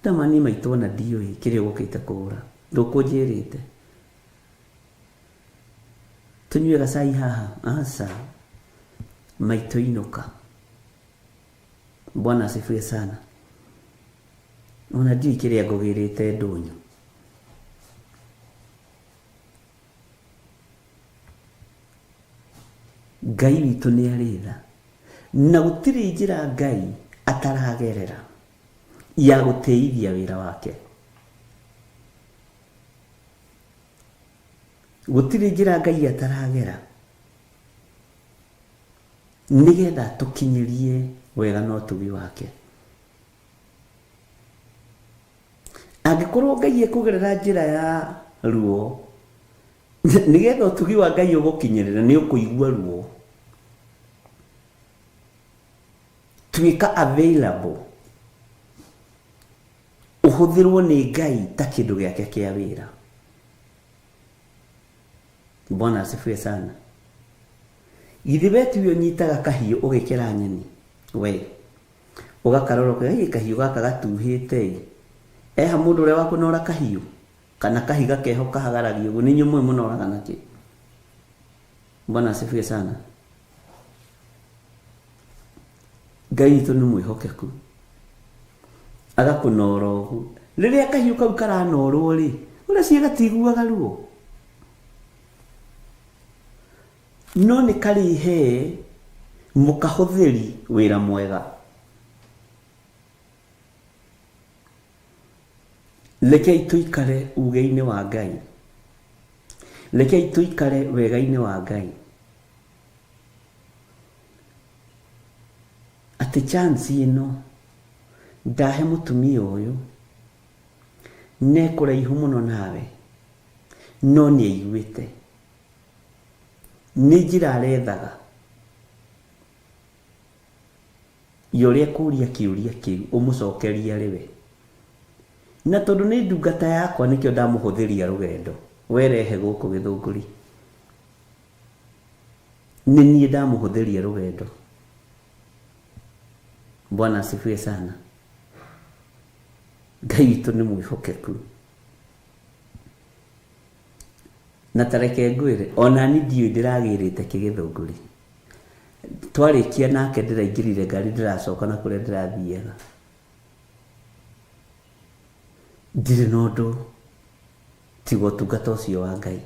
Ndama niĩ maitũ ona ndiũĩ kĩrĩa ũgũkĩte kũgũra. Ndũkũnjĩrĩte. Tũnyue gacai haha? Aca. Maitũ inũka. Bwana asifiwe sana. Ona ndiũĩ kĩrĩa ngũgĩrĩte ndũnyũ. Ngai witũ nĩ arĩ tha. Na gũtirĩ njĩra Ngai ataragerera ya gũtĩithia wĩra wake. Gũtirĩ njĩra Ngai ataragera nĩgetha tũkinyĩrie wega na ũtugi wake. Angĩkorwo Ngai ekũgerera njĩra ya ruo nĩgetha ũtugi wa Ngai ũgũkinyĩrĩre nĩ ũkũigua ruo. Tuĩka available ũhũthĩrwo nĩ Ngai ta kĩndũ gĩake kĩa wĩra. Bwana asifiwe sana. Githĩ we tiwe ũnyitaga kahiũ ũgĩkera nyeni? We ũgakarora ũkoiga ĩ kahiũ gaka gatuhĩte ĩ. Eha mũndũ ũrĩa wa kũnora kahiũ? Kana kahiga keho kahagaragio ũguo nĩ inyuĩ mũĩ mũnoraga nakĩ? Bwana asifiwe sana. Ngai witũ nĩ mwĩhokeku. Agakũnora ũguo. Rĩrĩa kahiũ kau karanorwo rĩ, ũreciria gatiguaga ruo? No nĩ karĩhe mũkahũthĩri wĩra mwega. Rekei tũikare uge-inĩ wa Ngai. Rekei tũikare wega-inĩ wa Ngai. Atĩ chance ĩno ndahe mũtumia ũyũ ne kũraihu mũno nawe no nĩ aiguĩte. Nĩ njĩra arethaga ya ũrĩa ekũria kĩũria kĩu ũmũcokerie arĩ we. Na tondũ nĩ ndungata yakwa nĩkĩo ndamũhũthĩria rũgendo, we rehe gũkũ Gĩthũngũri. Nĩ niĩ ndamũhũthĩria rũgendo. Bwana asifiwe sana. Ngai witũ nĩ mwĩhokeku. Na ta reke ngwĩre, ona niĩ ndiũĩ ndĩragĩrĩte kĩ Gĩthũngũri. Twarĩkia nake ndĩraingĩrire ngari ndĩracoka na kũrĩa ndĩrathiaga. Ndirĩ na ũndũ tiga ũtungata ũcio wa Ngai.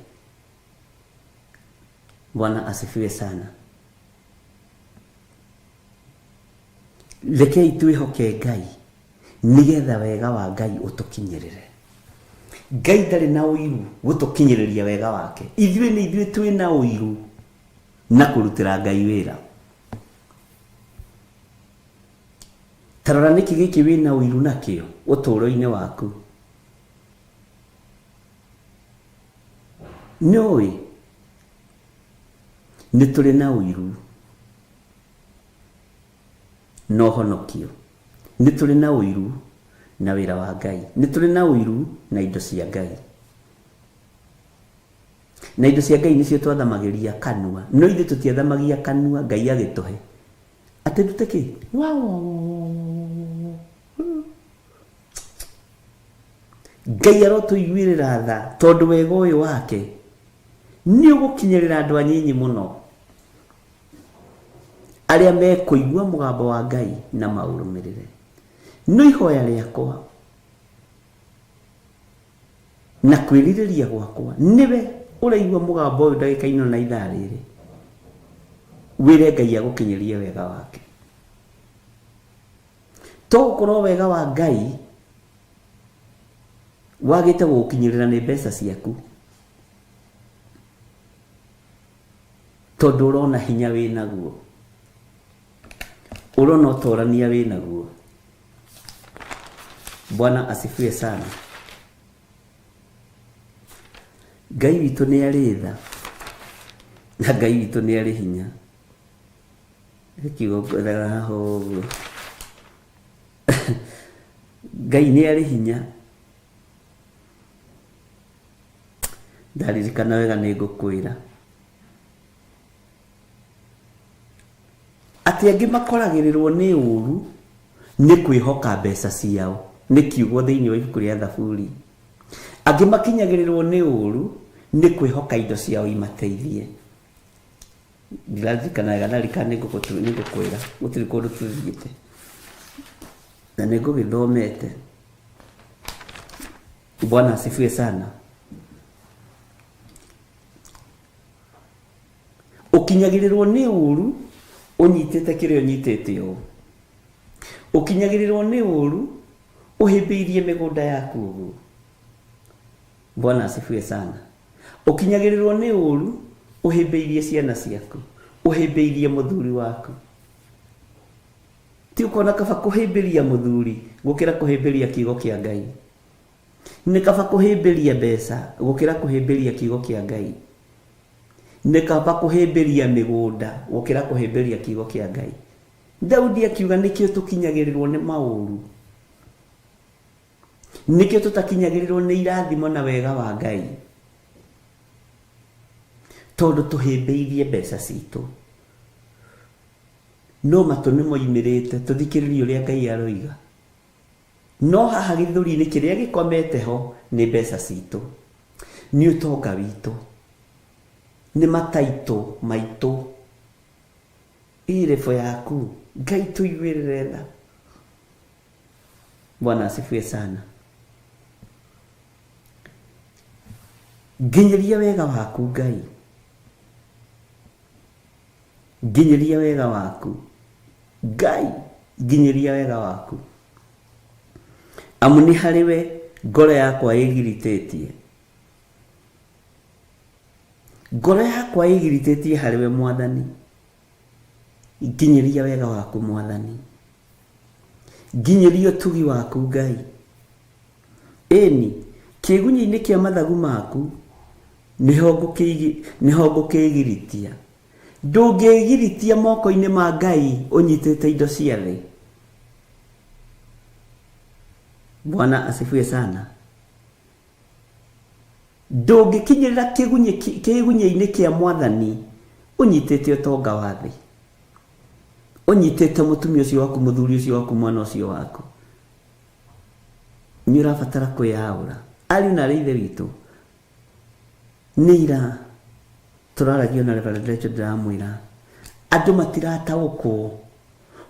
Bwana asifiwe sana. Rekei twĩhoke Ngai nĩgetha wega wa Ngai ũtũkinyĩrĩre. Ngai ndarĩ na ũiru gũtũkinyĩrĩria wega wake. Ithuĩ nĩ ithuĩ twĩ na ũiru na kũrutĩra Ngai wĩra. Ta rora nĩkĩ gĩkĩ wĩ na ũiru nakĩo ũtũũro-inĩ waku. Nĩ ũĩ nĩ tũrĩ na ũiru na ũhonokio. Nĩ tũrĩ na ũiru na wĩra wa Ngai. Nĩ tũrĩ na ũiru na indo cia Ngai. Na indo cia Ngai nĩcio twathamagĩria kanua. No ithuĩ tũtiathamagia kanua Ngai agĩtũhe. Atĩ ndute kĩ? Wa wa wa wa wa wa wa. Ngai arotũiguĩrĩra tha tondũ wega ũyũ wake nĩ ũgũkinyĩrĩra andũ anyinyi mũno arĩa mekũigua mũgambo wa Ngai na maũrũmĩrĩre. No ihoya rĩakwa na kwĩrirĩria gwakwa nĩwe ũraigua mũgambo ũyũ ndagĩka ino na ithaa rĩrĩ, wĩre Ngai agũkinyĩrie wega wake. To gũkorwo wega wa Ngai wagĩte gũgũkinyĩrĩra nĩ mbeca ciaku, tondũ ũrona hinya wĩ naguo, ũrona ũtorania wĩ naguo. Bwana asifiwe sana. Ngai witũ nĩ arĩ tha na Ngai witũ nĩ arĩ hinya. Kiugo ngwethaga haha ũguo. Ngai nĩ arĩ hinya. Ndaririkana wega nĩ ngũkwĩra. Atĩ angĩ makoragĩrĩrwo nĩ ũru nĩ kwĩhoka mbeca ciao. Nĩ kiugo thĩinĩ wa ibuku rĩa Thaburi. Angĩ makinyagĩrĩrwo nĩ ũru nĩ kwĩhoka indo ciao imateithie. Ndiraririkana wega ndaririkana nĩ ngũkwĩra gũtirĩ kũndũ tũthiĩte. Na nĩ ngũgĩthomete. Bwana asifiwe sana. Ũkinyagĩrĩrwo nĩ ũru ũnyitĩte kĩrĩa ũnyitĩte ũũ. Ũkinyagĩrĩrwo nĩ ũru ũhĩmbĩirie mĩgũnda yaku ũguo. Bwana asifiwe sana. Ũkinyagĩrĩrwo nĩ ũru ũhĩmbĩirie ciana ciaku, ũhĩmbĩirie mũthuri waku. Ti ũkona kaba kũhĩmbĩria mũthuri gũkĩra kũhĩmbĩria kiugo kĩa Ngai. Nĩ kaba kũhĩmbĩria mbeca gũkĩra kũhĩmbĩria kiugo kĩa Ngai. Nĩ kaba kũhĩmbĩria mĩgũnda gũkĩra kũhĩmbĩria kiugo kĩa Ngai. Daudi akiuga nĩkĩo tũkinyagĩrĩrwo nĩ maũru. Nĩkĩo tũtakinyagĩrĩrwo nĩ irathimo na wega wa Ngai. Tondũ tũhĩmbĩirie mbeca citũ. No matũ nĩ moimĩrĩte tũthikĩrĩrie ũrĩa Ngai aroiga. No haha gĩthũri-inĩ kĩrĩa gĩkomete ho nĩ mbeca citũ. Nĩ ũtonga witũ. Nĩ mataitũ maitũ. Ĩ level yaku. Ngai tũiguĩrĩre tha. Bwana asifiwe sana. Nginyĩria wega waku Ngai. Nginyĩria wega waku Ngai, nginyĩria wega waku. Amu nĩ harĩ we ngoro yakwa ĩgiritĩtie. Ngoro yakwa ĩgiritĩtie harĩ we Mwathani. Nginyĩria wega waku Mwathani. Nginyĩria ũtugi waku Ngai. Ĩni, kĩĩgunyĩ-inĩ kĩa mathagu maku nĩho nĩho ngũkĩĩgiritia. Ndũngĩĩgiritia moko-inĩ ma Ngai ũnyitĩte indo cia thĩ. Bwana asifiwe sana. Ndũngĩkinyĩrĩra kĩgunyĩ kĩĩgunyĩ-inĩ kĩa Mwathani ũnyitĩte ũtonga wa thĩ. Ũnyitĩte mũtumia ũcio waku, mũthuri ũcio waku, mwana ũcio waku. Nĩ ũrabatara kwĩyaũra. Ariũ na aarĩ a Ithe witũ, nĩ ira tũraragia na Reverend Rachel ndĩramwĩra, andũ matirataũkwo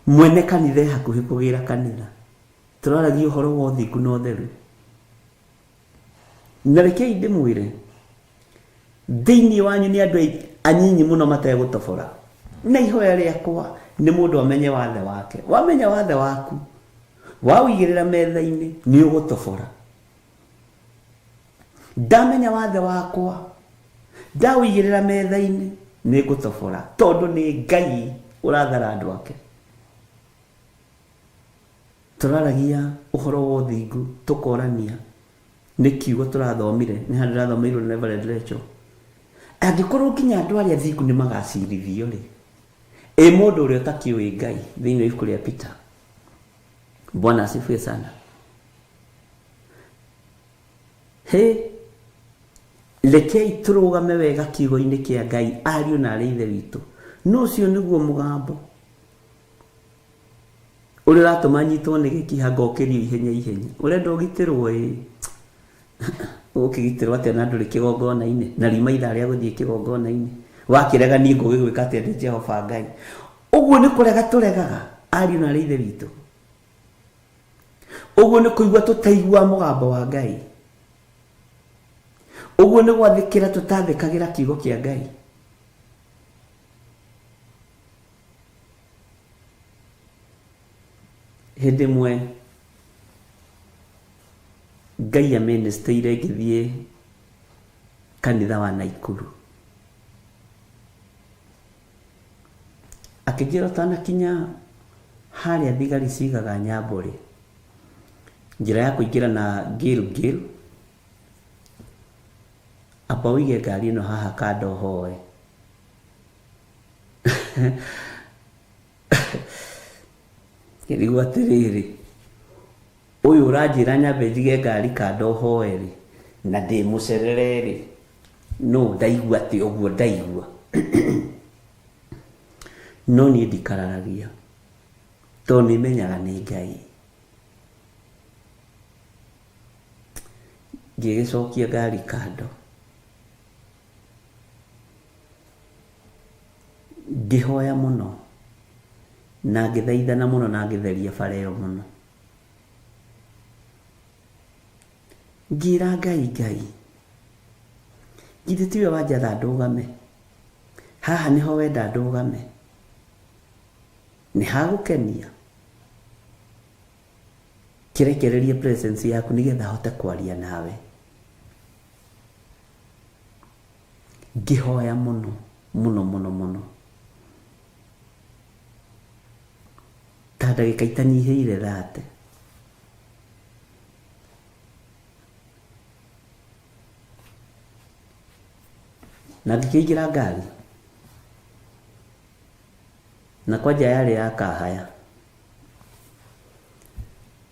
mwene kanitha e hakuhĩ kũgĩra kanitha. Tũraragia ũhoro wa ũthingu na ũtheru. Na rekei ndĩmwĩre, thĩinĩ wanyu nĩ andũ anyinyi mũno mategũtobora. Na ihoya rĩakwa nĩ mũndũ amenye wathe wake. Wamenya wathe waku, waũigĩrĩra metha-inĩ, nĩ ũgũtobora. Ndamenya wathe wakwa, ndaũigĩrĩra metha-inĩ, nĩ ngũtobora, tondũ nĩ Ngai ũrathara andũ ake. Tũraragia ũhoro wa ũthingu, tũkorania nĩ kiugo tũrathomire, nĩ handũ ndĩrathomeirwo nĩ Reverend Rachel. Angĩkorwo nginya andũ arĩa athingu nĩ magacirithio rĩ, ĩ mũndũ ũrĩa ũtakĩũĩ Ngai thĩinĩ wa ibuku rĩa Peter. Bwana asifiwe sana. Hĩ, rekei tũrũgame wega kiugo-inĩ kĩa Ngai, ariũ na arĩ ithe witũ. No ũcio nĩguo mũgambo ũrĩa ũratũma nyitwo nĩ gĩkiha ngokĩrio ihenya ihenya. Ũrenda ũgitĩrwo ĩ, ũgũkĩgitĩrwo atĩa na ndũrĩ kĩgongona-inĩ na riuma ithaa rĩa gũthiĩ kĩgongona-inĩ? Wakĩrega niĩ ngũgĩgwĩka atĩa ndĩ Jehova Ngai? Ũguo nĩ kũrega tũregaga ariũ na arĩ ithe witũ. Ũguo nĩ kũigua tũtaiguaga mũgambo wa Ngai. Ũguo nĩ gwathĩkĩra tũtathĩkagĩra kiugo kĩa Ngai. Hĩndĩ ĩmwe Ngai amĩnĩstĩire ngĩthiĩ kanitha wa Naikuru. Akĩnjĩra ũtanakinya harĩa thigari cigaga nyambo rĩ, njĩra ya kũingĩra na Gilgil, amba ũige ngari ĩno haha kando ũhoe. Ngĩrigwo atĩrĩrĩ, ũyũ ũranjĩra nyambe njige ngari kando hoe rĩ, na ndĩ mũcerere rĩ, nũ ndaigua atĩ ũguo ndaigua. No niĩ ndikararagia, tondũ nĩ menyaga nĩ Ngai. Ngĩgĩcokia ngari kando. Ngĩhoya mũno, na ngĩthaithana mũno na ngĩtheria bara ĩyo mũno. Ngĩra Ngai, Ngai, githĩ tiwe wanjatha ndũgame? Haha nĩho wenda ndũgame? Nĩ hagũkenia? Kĩrekererie presence yaku nĩgetha hote kwaria nawe. Ngĩhoya mũno mũno mũno mũno ta ndagĩka itanyihĩire thate. Na ngĩkĩingĩra ngari na kwanja yarĩ ya kahaya.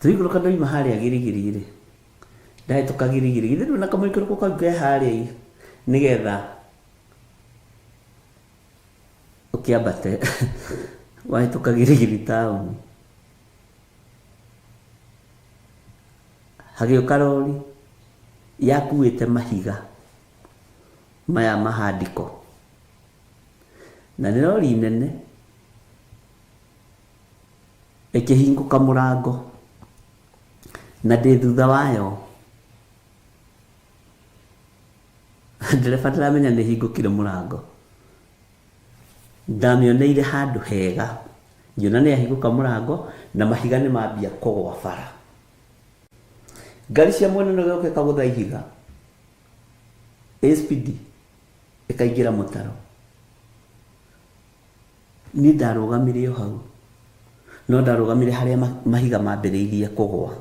Tũikũrũka ndoima harĩa Girigiri rĩ, ndahĩtũka Girigiri, githĩ ndũrĩ na kamũikũrũko kau ke harĩa nĩgetha ũkĩambate wahĩtũka Girigiri taũni. Hagĩũka rori yakuĩte mahiga maya mahandĩko, na nĩ rori nene, ĩkĩhingũka mũrango na ndĩ thutha wayo, ndereba ndaramenya nĩ ĩhingũkire mũrango. Ndamĩoneire handũ hega, ngĩona nĩ yahingũka mũrango na mahiga nĩ mambia kũgwa bara. Ngari cia mwena ũyũ ĩgoka ĩkagũtha ihiga ĩ speed ĩkaingĩra mũtaro. Niĩ ndarũgamire o hau, no ndarũgamire harĩa mahiga mambĩrĩirie kũgwa.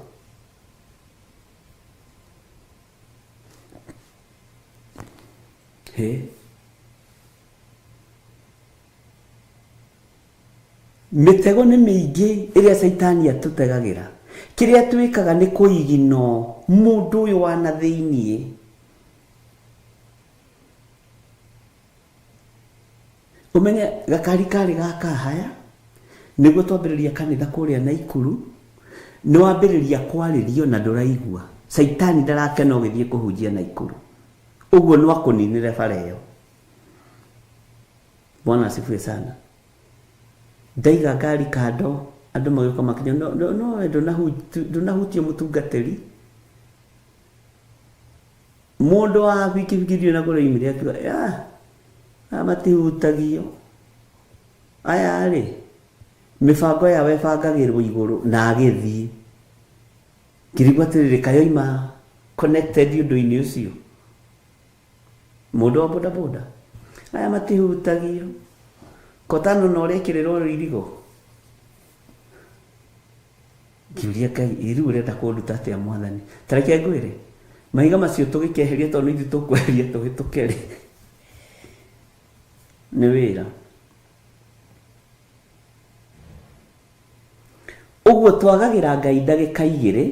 Hĩ! Mĩtego nĩ mĩingĩ ĩrĩa caitani atũtegagĩra. Kĩrĩa twĩkaga nĩ kũiginoo mũndũ ũyũ wa na thĩiniĩ. Ũmenye gakari karĩ ga kahaya, nĩguo twambĩrĩria kanitha kũrĩa Naikuru, nĩ wambĩrĩria kwarĩrio na ndũraigua. Caitani ndarakena ũgĩthiĩ kũhunjia Naikuru. Ũguo no akũninĩre bara ĩyo. Bwana asifiwe sana. Ndaiga ngari kando, andũ magĩũka makĩnjĩra no, no, no we ndũnahutio mũtungatĩri. Mũndũ wa bikibiki ndiũĩ na kũrĩa oimire akiuga, "Ah, aya matihutagio." Aya rĩ, mĩbango yao ĩbangagĩrwo igũrũ na agĩthiĩ. Ngĩrigwo atĩrĩrĩ, kaĩ oima connected ũndũ-inĩ ũcio? Mũndũ wa bodaboda. Aya matihutagio. Kotano na ũrekĩrĩrwo rũirigo. Ngĩũria Ngai, ĩ rĩu ũrenda kũnduta atĩa mwathani? Ta reke ngwĩre, mahiga macio tũgĩkeheria tondũ nĩ ithuĩ tũkweheria tũhĩtũke rĩ, nĩ wĩra. Ũguo twagagĩra Ngai ndagĩka igĩrĩ,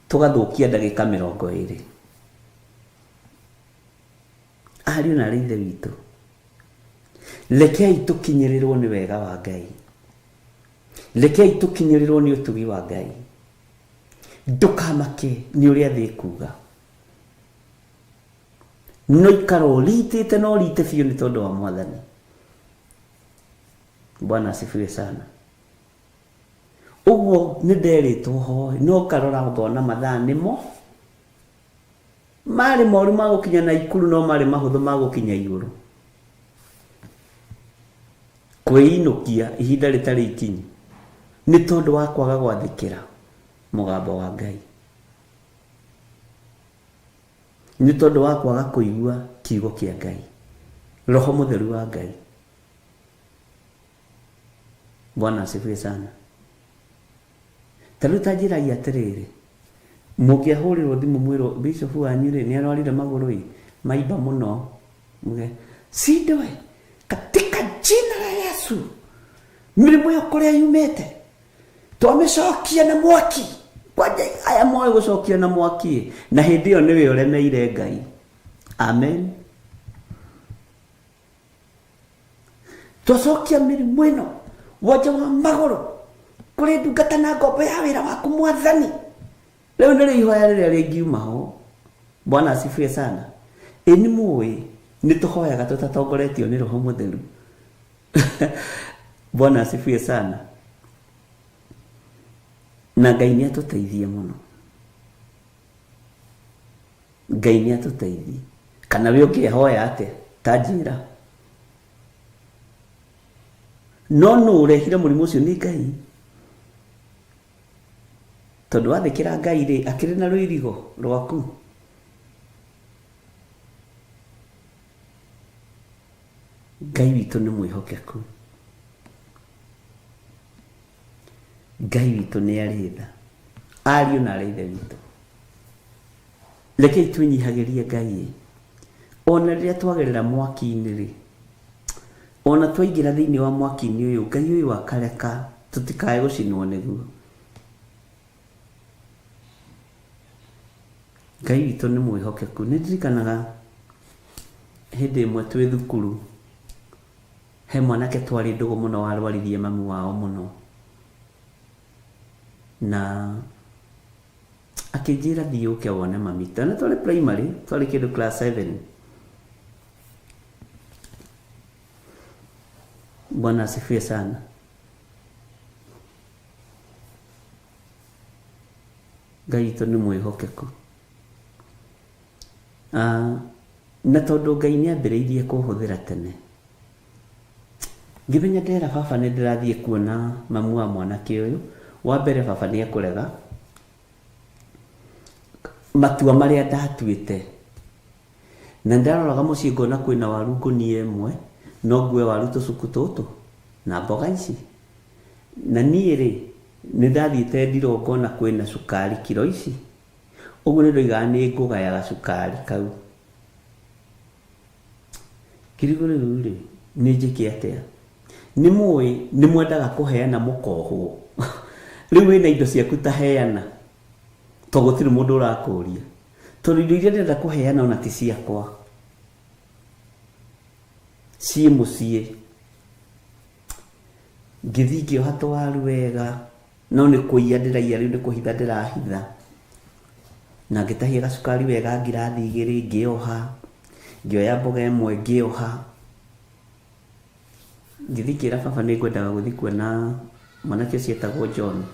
tũgathũkia ndagĩka 20. Ariũ na aarĩ a Ithe witũ, rekei tũkinyĩrĩrwo nĩ wega wa Ngai. Rekei tũkinyĩrĩrwo nĩ ũtugi wa Ngai. Ndũkamake nĩ ũrĩa thĩ ĩkuga. No ikara ũritĩte na ũrite biũ nĩ tondũ wa Mwathani. Bwana asifiwe sana. Ũguo nĩ nderĩtwo hoe, no ngarora ngona mathaa nĩmo marĩ moru ma gũkinya Naikuru no marĩ mahũthũ ma gũkinya igũrũ. Kwĩinũkia ihinda rĩtarĩ ikinyu nĩ tondũ wa kwaga gwathĩkĩra mũgambo wa Ngai. Nĩ tondũ wa kwaga kũigua kiugo kĩa Ngai, Roho Mũtheru wa Ngai. Bwana asifiwe sana. Ta rĩu ta njĩrai atĩrĩrĩ, mũngĩahũrĩrwo thimũ mwĩrwo bishop wanyu rĩ nĩ arwarire magũrũ ĩ maimba mũno, muge shindwe katika jina la Yesu, mĩrimũ ĩyo kũrĩa yumĩte twamĩcokia na mwaki. Kwanja aya moĩ gũcokia na mwaki na hĩndĩ ĩyo nĩwe ũremeire Ngai. Amen. Twacokia mĩrimũ ĩno wonje wa magũrũ kũrĩ ndungata na ngombo ya wĩra waku mwathani. Rĩu nĩrĩo ihoya rĩrĩa rĩngiuma ho. Bwana asifiwe sana. Ĩ nĩ mũĩ nĩ tũhoyaga tũtatongoretio nĩ Roho Mũtheru. Bwana asifiwe sana. Na Ngai nĩ atũteithie mũno. Ngai nĩ atũteithie. Kana we ũngĩhoya atĩa? Ta njĩra. No nũ ũrehire mũrimũ ũcio? Nĩ Ngai. Tondũ wathĩkĩra Ngai rĩ, akĩrĩ na rũirigo rwaku. Ngai witũ nĩ mwĩhokeku. Ngai witũ nĩ arĩ tha. Ariũ na aarĩ a Ithe witũ, rekei twĩnyihagĩrie Ngai. Ona rĩrĩa twagerera mwaki-inĩ rĩ, ona twaingĩra thĩinĩ wa mwaki-inĩ ũyũ, Ngai ũyũ akareka tũtikae gũcinwo nĩguo. Ngai witũ nĩ mwĩhokeku. Nĩ ndirikanaga hĩndĩ ĩmwe twĩ thukuru, he mwanake twarĩ ndũgũ mũno warwaririe mamu wao mũno. Na akĩnjĩra thiĩ ũke wone mami. Twana twarĩ primary, twarĩ kĩndũ class 7. Bwana asifiwe sana. Ngai witũ nĩ mwĩhokeku. Ah, na tondũ Ngai nĩ ambĩrĩirie kũhũthĩra tene, ngĩmenya ndera baba nĩ ndĩrathiĩ kuona mamu wa mwanake ũyũ, wa mbere baba nĩ ekũrega matua marĩa ndatuĩte. Na nĩndaroraga mũciĩ ngona kwĩna waru ngũnia ĩmwe, no ngue waru tũcuku tũtũ na mboga ici. Na niĩ rĩ, nĩndathiĩte ndirũ ngona kwĩna cukari kiro ici, ũguo nĩndoigaga nĩngũgaya gacukari kau. Ngĩrigwo rĩu rĩ, nĩnjĩke atĩa? Nĩmũĩ nĩmwendaga kũheana mũkohwo. Rĩu wĩna indo ciaku ta heana, tondũ gũtirĩ mũndũ ũrakũria. Tondũ indo iria ndĩrenda kũheana ona ti ciakwa. Ciĩ mũciĩ. Ngĩthiĩ ngĩoha tũwaru wega, no nĩ kũiya ndĩraiya rĩu nĩ kũhitha ndĩrahitha. Na ngĩtahia gacukari wega ngirathi igĩrĩ ngĩoha, ngĩoya mboga ĩmwe ngĩoha. Ngĩthiĩ ngĩra baba nĩ ngwendaga gũthiĩ kuona mwanake ũcio etagwo John,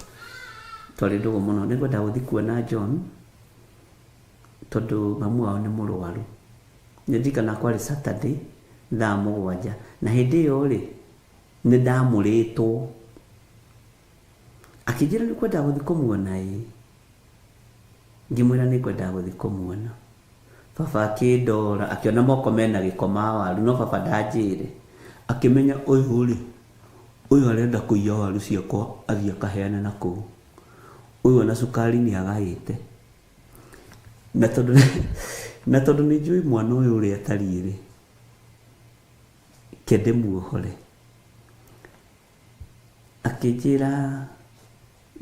twarĩ ndũgũ mũno, nĩ ngwendaga gũthiĩ kuona John tondũ mamu wao nĩ mũrwaru. Nĩ ndirikanaga kwarĩ Saturday thaa 7 na hĩndĩ ĩyo rĩ, Nĩ ndamũrĩtwo. Akĩnjĩra nĩ ũkwenda gũthiĩ kũmuona ĩĩ. Ngĩmwĩra nĩ ngwendaga gũthiĩ kũmuona. Baba akĩndora, akĩona moko mena gĩko ma waru, no baba ndanjĩre. Akĩmenya ũyũ rĩ, ũyũ arenda kũiya waru ciakwa athiĩ akaheane na kũu. Ũyũ ona cukari nĩ agaĩte. Na tondũ na tondũ nĩ njũĩ mwana ũyũ ũrĩa atariĩ rĩ, ke ndĩmuohore. Akĩnjĩra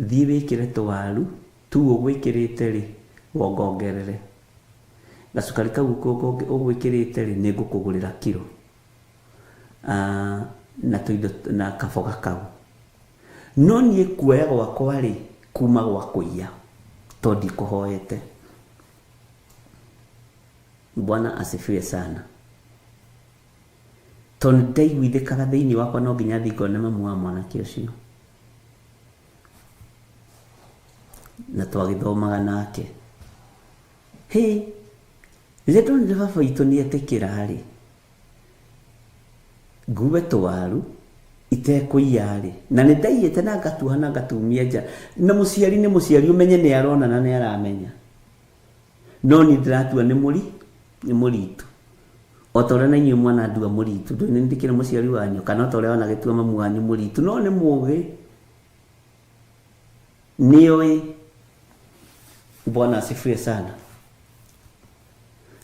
thiĩ wĩkĩre tũwaru tũu ũgwĩkĩrĩte rĩ, wongongerere. Gacukari kau ũgwĩkĩrĩte rĩ, nĩ ngũkũgũrĩra kiro. Na tũindo na kaboga kau. No niĩ kuoya gwakwa rĩ, kuma gwa kũiya, tondũ ndikũhoete. Bwana asifiwe sana. Tondũ nĩ ndaiguithĩkaga thĩinĩ wakwa no nginya thiĩ ngone mamu wa mwanake ũcio. Na twagĩthomaga nake. Hĩ, rĩrĩa ndonire baba witũ nĩ etĩkĩra rĩ, ngue tũwaru itekũiya rĩ, na nĩ ndaiyĩte na ngatuoha na ngatumia nja, na mũciari nĩ mũciari ũmenye nĩ arona na nĩ aramenya. No niĩ ndĩratua nĩ mũri, nĩ mũritu. O ta ũrĩa na inyuĩ mwanandua mũritu, ndũĩ nĩ ndĩkĩrĩ mũciari wanyu, kana o ta ũrĩa wanagĩtua mamu wanyu mũritu, no nĩ mũũgĩ, nĩoĩ. Bwana asifiwe sana.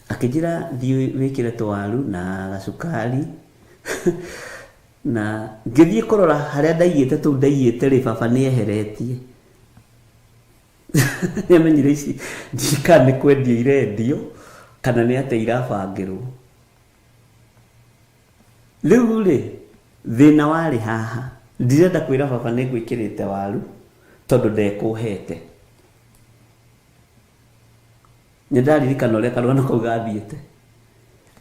Akĩnjĩra thiĩ wĩkĩre tũwaru na gacukari na ngĩthiĩ kũrora harĩa ndaigĩte tũu ndaigĩte rĩ, baba nĩ eheretie. Nĩ amenyire ici ndiũĩ kana nĩ kwendio irendio kana nĩ atĩa irabangĩrwo. Rĩu rĩ, thĩna warĩ haha, ndirenda kwĩra baba nĩ ngwĩkĩrĩte waru tondũ ndekũhete. Nĩ ndaririkana ũrĩa karũgano kau gathiĩte.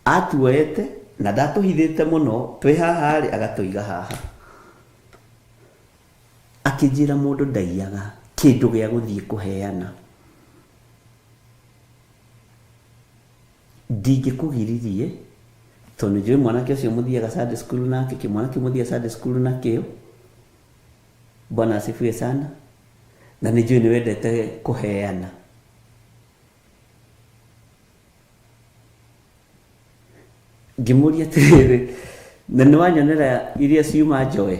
Atuoete na ndatũhithĩte mũno, twĩ haha rĩ, agatũiga haha. Akĩnjĩra mũndũ ndaiyaga kĩndũ gĩa gũthiĩ kũheana. Ndingĩkũgiririe tondũ nĩ njũĩ mwanake ũcio mũthiaga Sunday school nake, kĩmwana kĩu mũthiaga Sunday school nakĩo. Bwana asifiwe sana. Na nĩ njũĩ nĩ wendete kũheana. Ngĩmũria atĩrĩrĩ, na nĩ wanyonera iria ciuma njoe?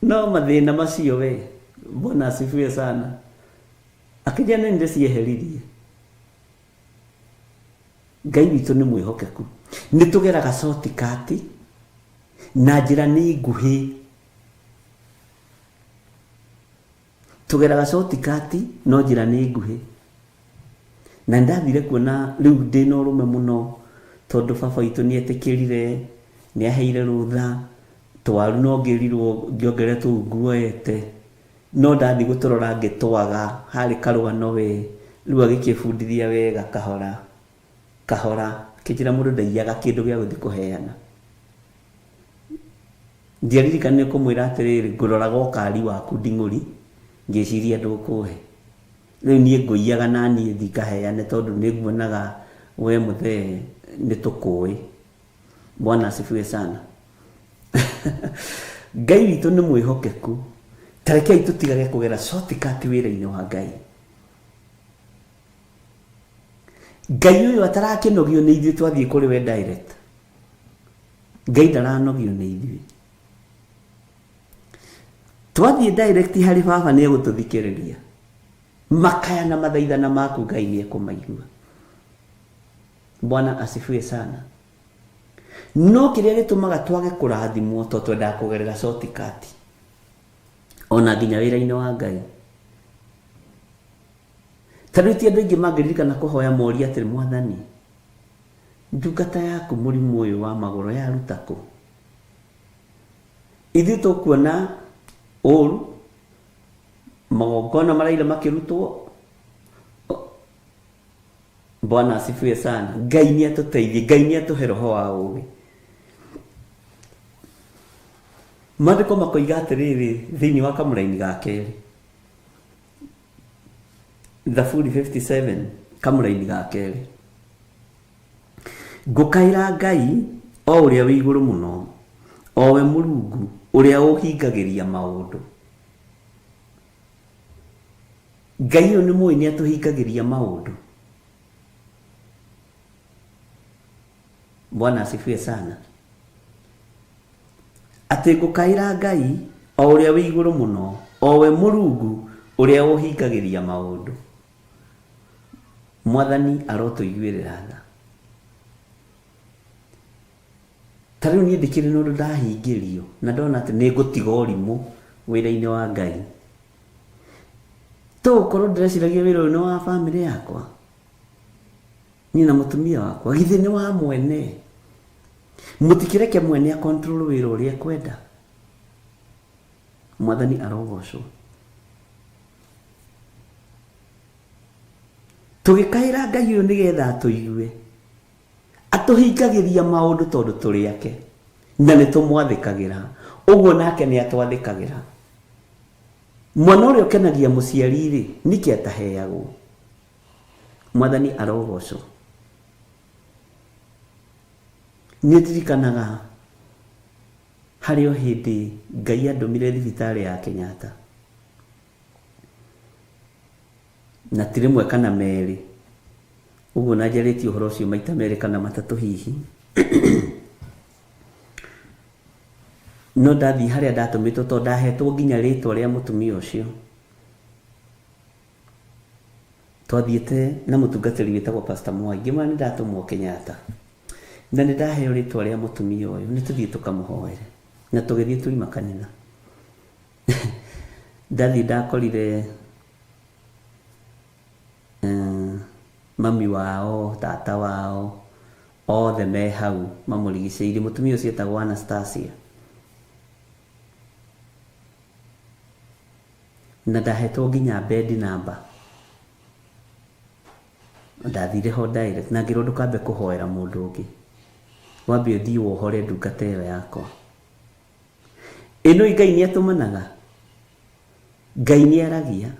No mathĩna macio we, Bwana asifiwe sana. Akĩnjĩra nĩ ndĩcieheririe. Ngai witũ nĩ mwĩhokeku. Nĩ tũgeraga shortcut na njĩra nĩ nguhĩ. Tũgeraga shortcut no njĩra nĩ nguhĩ. Na nĩndathire kuona rĩu ndĩna ũrũme mũno tondũ baba witũ nĩ etĩkĩrire, nĩ aheire rũtha, tũwaru no ngĩrirwo ngĩongerere tũu nguoete, no ndathiĩ gũtũrora ngĩtwaga, harĩ karũgano we, rĩu agĩkĩbundithia wega kahora kahora, akĩnjĩra mũndũ ndaiyaga kĩndũ gĩa gũthiĩ kũheana. Ndiaririkanire kũmwĩra atĩrĩrĩ, ngũroraga ũkari waku nding'ũri, ngĩciria ndũkũhe. Rĩu niĩ ngũiyaga na niĩ thiĩ ngaheane tondũ nĩ nguonaga we mũthee nĩ tũkũĩ. Bwana asifiwe sana. Ngai witũ nĩ mwĩhokeku. Ta rekei tũtigage kũgera shortcut wĩra-inĩ wa Ngai. Ngai ũyũ atarakĩnogio nĩ ithuĩ twathiĩ kũrĩ we direct. Ngai ndaranogio nĩ ithuĩ. Twathiĩ direct harĩ baba nĩ egũtũthikĩrĩria. Makaya na mathaithana maku Ngai nĩ ekũmaigua. Bwana asifiwe sana. No kĩrĩa gĩtũmaga twage kũrathimwo to twendaga kũgerera shortcut. Ona nginya wĩra-inĩ wa Ngai. Ta rĩu ti andũ aingĩ mangĩririkana kũhoya morie atĩrĩ, Mwathani, ndungata yaku mũrimũ ũyũ wa magũrũ yaruta kũ? Ithuĩ tũkuona ũru, magongona maraire makĩrutwo. Bwana asifiwe sana. Ngai nĩ atũteithie, Ngai nĩ atũhe roho wa ũũgĩ. Maandĩko makoiga atĩrĩrĩ thĩinĩ wa kamũraini ga kerĩ, Thaburi 57 kamũraini ga kerĩ, ngũkaĩra Ngai O ũrĩa wĩ igũrũ mũno, o we Mũrungu ũrĩa ũhingagĩria maũndũ. Ngai ũyũ nĩ mũĩ nĩ atũhingagĩria maũndũ. Bwana asifiwe sana. Atĩ ngũkaĩra Ngai o ũrĩa wĩ igũrũ mũno, o we Mũrungu ũrĩa ũhingagĩria maũndũ. Mwathani arotũiguĩrĩra tha. Ta rĩu niĩ ndĩkĩrĩ na ũndũ ndahingĩrio na ndona atĩ nĩ ngũtiga ũrimũ wĩra-inĩ wa Ngai. To gũkorwo ndĩreciragia wĩra ũyũ nĩ wa bamĩrĩ yakwa, niĩ na mũtumia wakwa, githĩ nĩ wa mwene? Mũtikĩreke mwene a control wĩra ũrĩa ekwenda. Mwathani arogocwo. Tũgĩkaĩra Ngai ũyũ nĩgetha atũigue. Atũhingagĩria maũndũ tondũ tũrĩ ake na nĩ tũmwathĩkagĩra, ũguo nake nĩ atwathĩkagĩra. Mwana ũrĩa ũkenagia mũciari-rĩ, nĩkĩ ataheagwo? Mwathani arogocwo. Nĩ ndirikanaga harĩ o hĩndĩ Ngai andũmire thibitarĩ ya Kenyatta. Na ti rĩmwe kana merĩ, ũguo na njarĩtie ũhoro ũcio maita merĩ kana matatũ hihi. No ndathiĩ harĩa ndatũmĩtwo tondũ ndahetwo nginya rĩtwa rĩa mũtumia ũcio. Twathiĩte na mũtungatĩri wĩtagwo Pastor Mwai, ngĩmwĩra nĩ ndatũmwo Kenyatta na nĩ ndaheo rĩtwa rĩa mũtumia ũyũ, nĩ tũthiĩ tũkamũhoere. Na tũgĩthiĩ tũima kanitha. Ndathiĩ ndakorire mami wao, tata wao, othe me hau mamũrigicĩirie. Mũtumia ũcio etagwo Anastasia. Na ndahetwo nginya bed number. Ndathire ho direct na ngĩrwo ndũkambe kũhoera mũndũ ũngĩ. Wambe ũthiĩ wohore ndungata ĩyo yakwa. Ĩ nũĩ Ngai nĩ atũmanaga? Ngai nĩ aragia.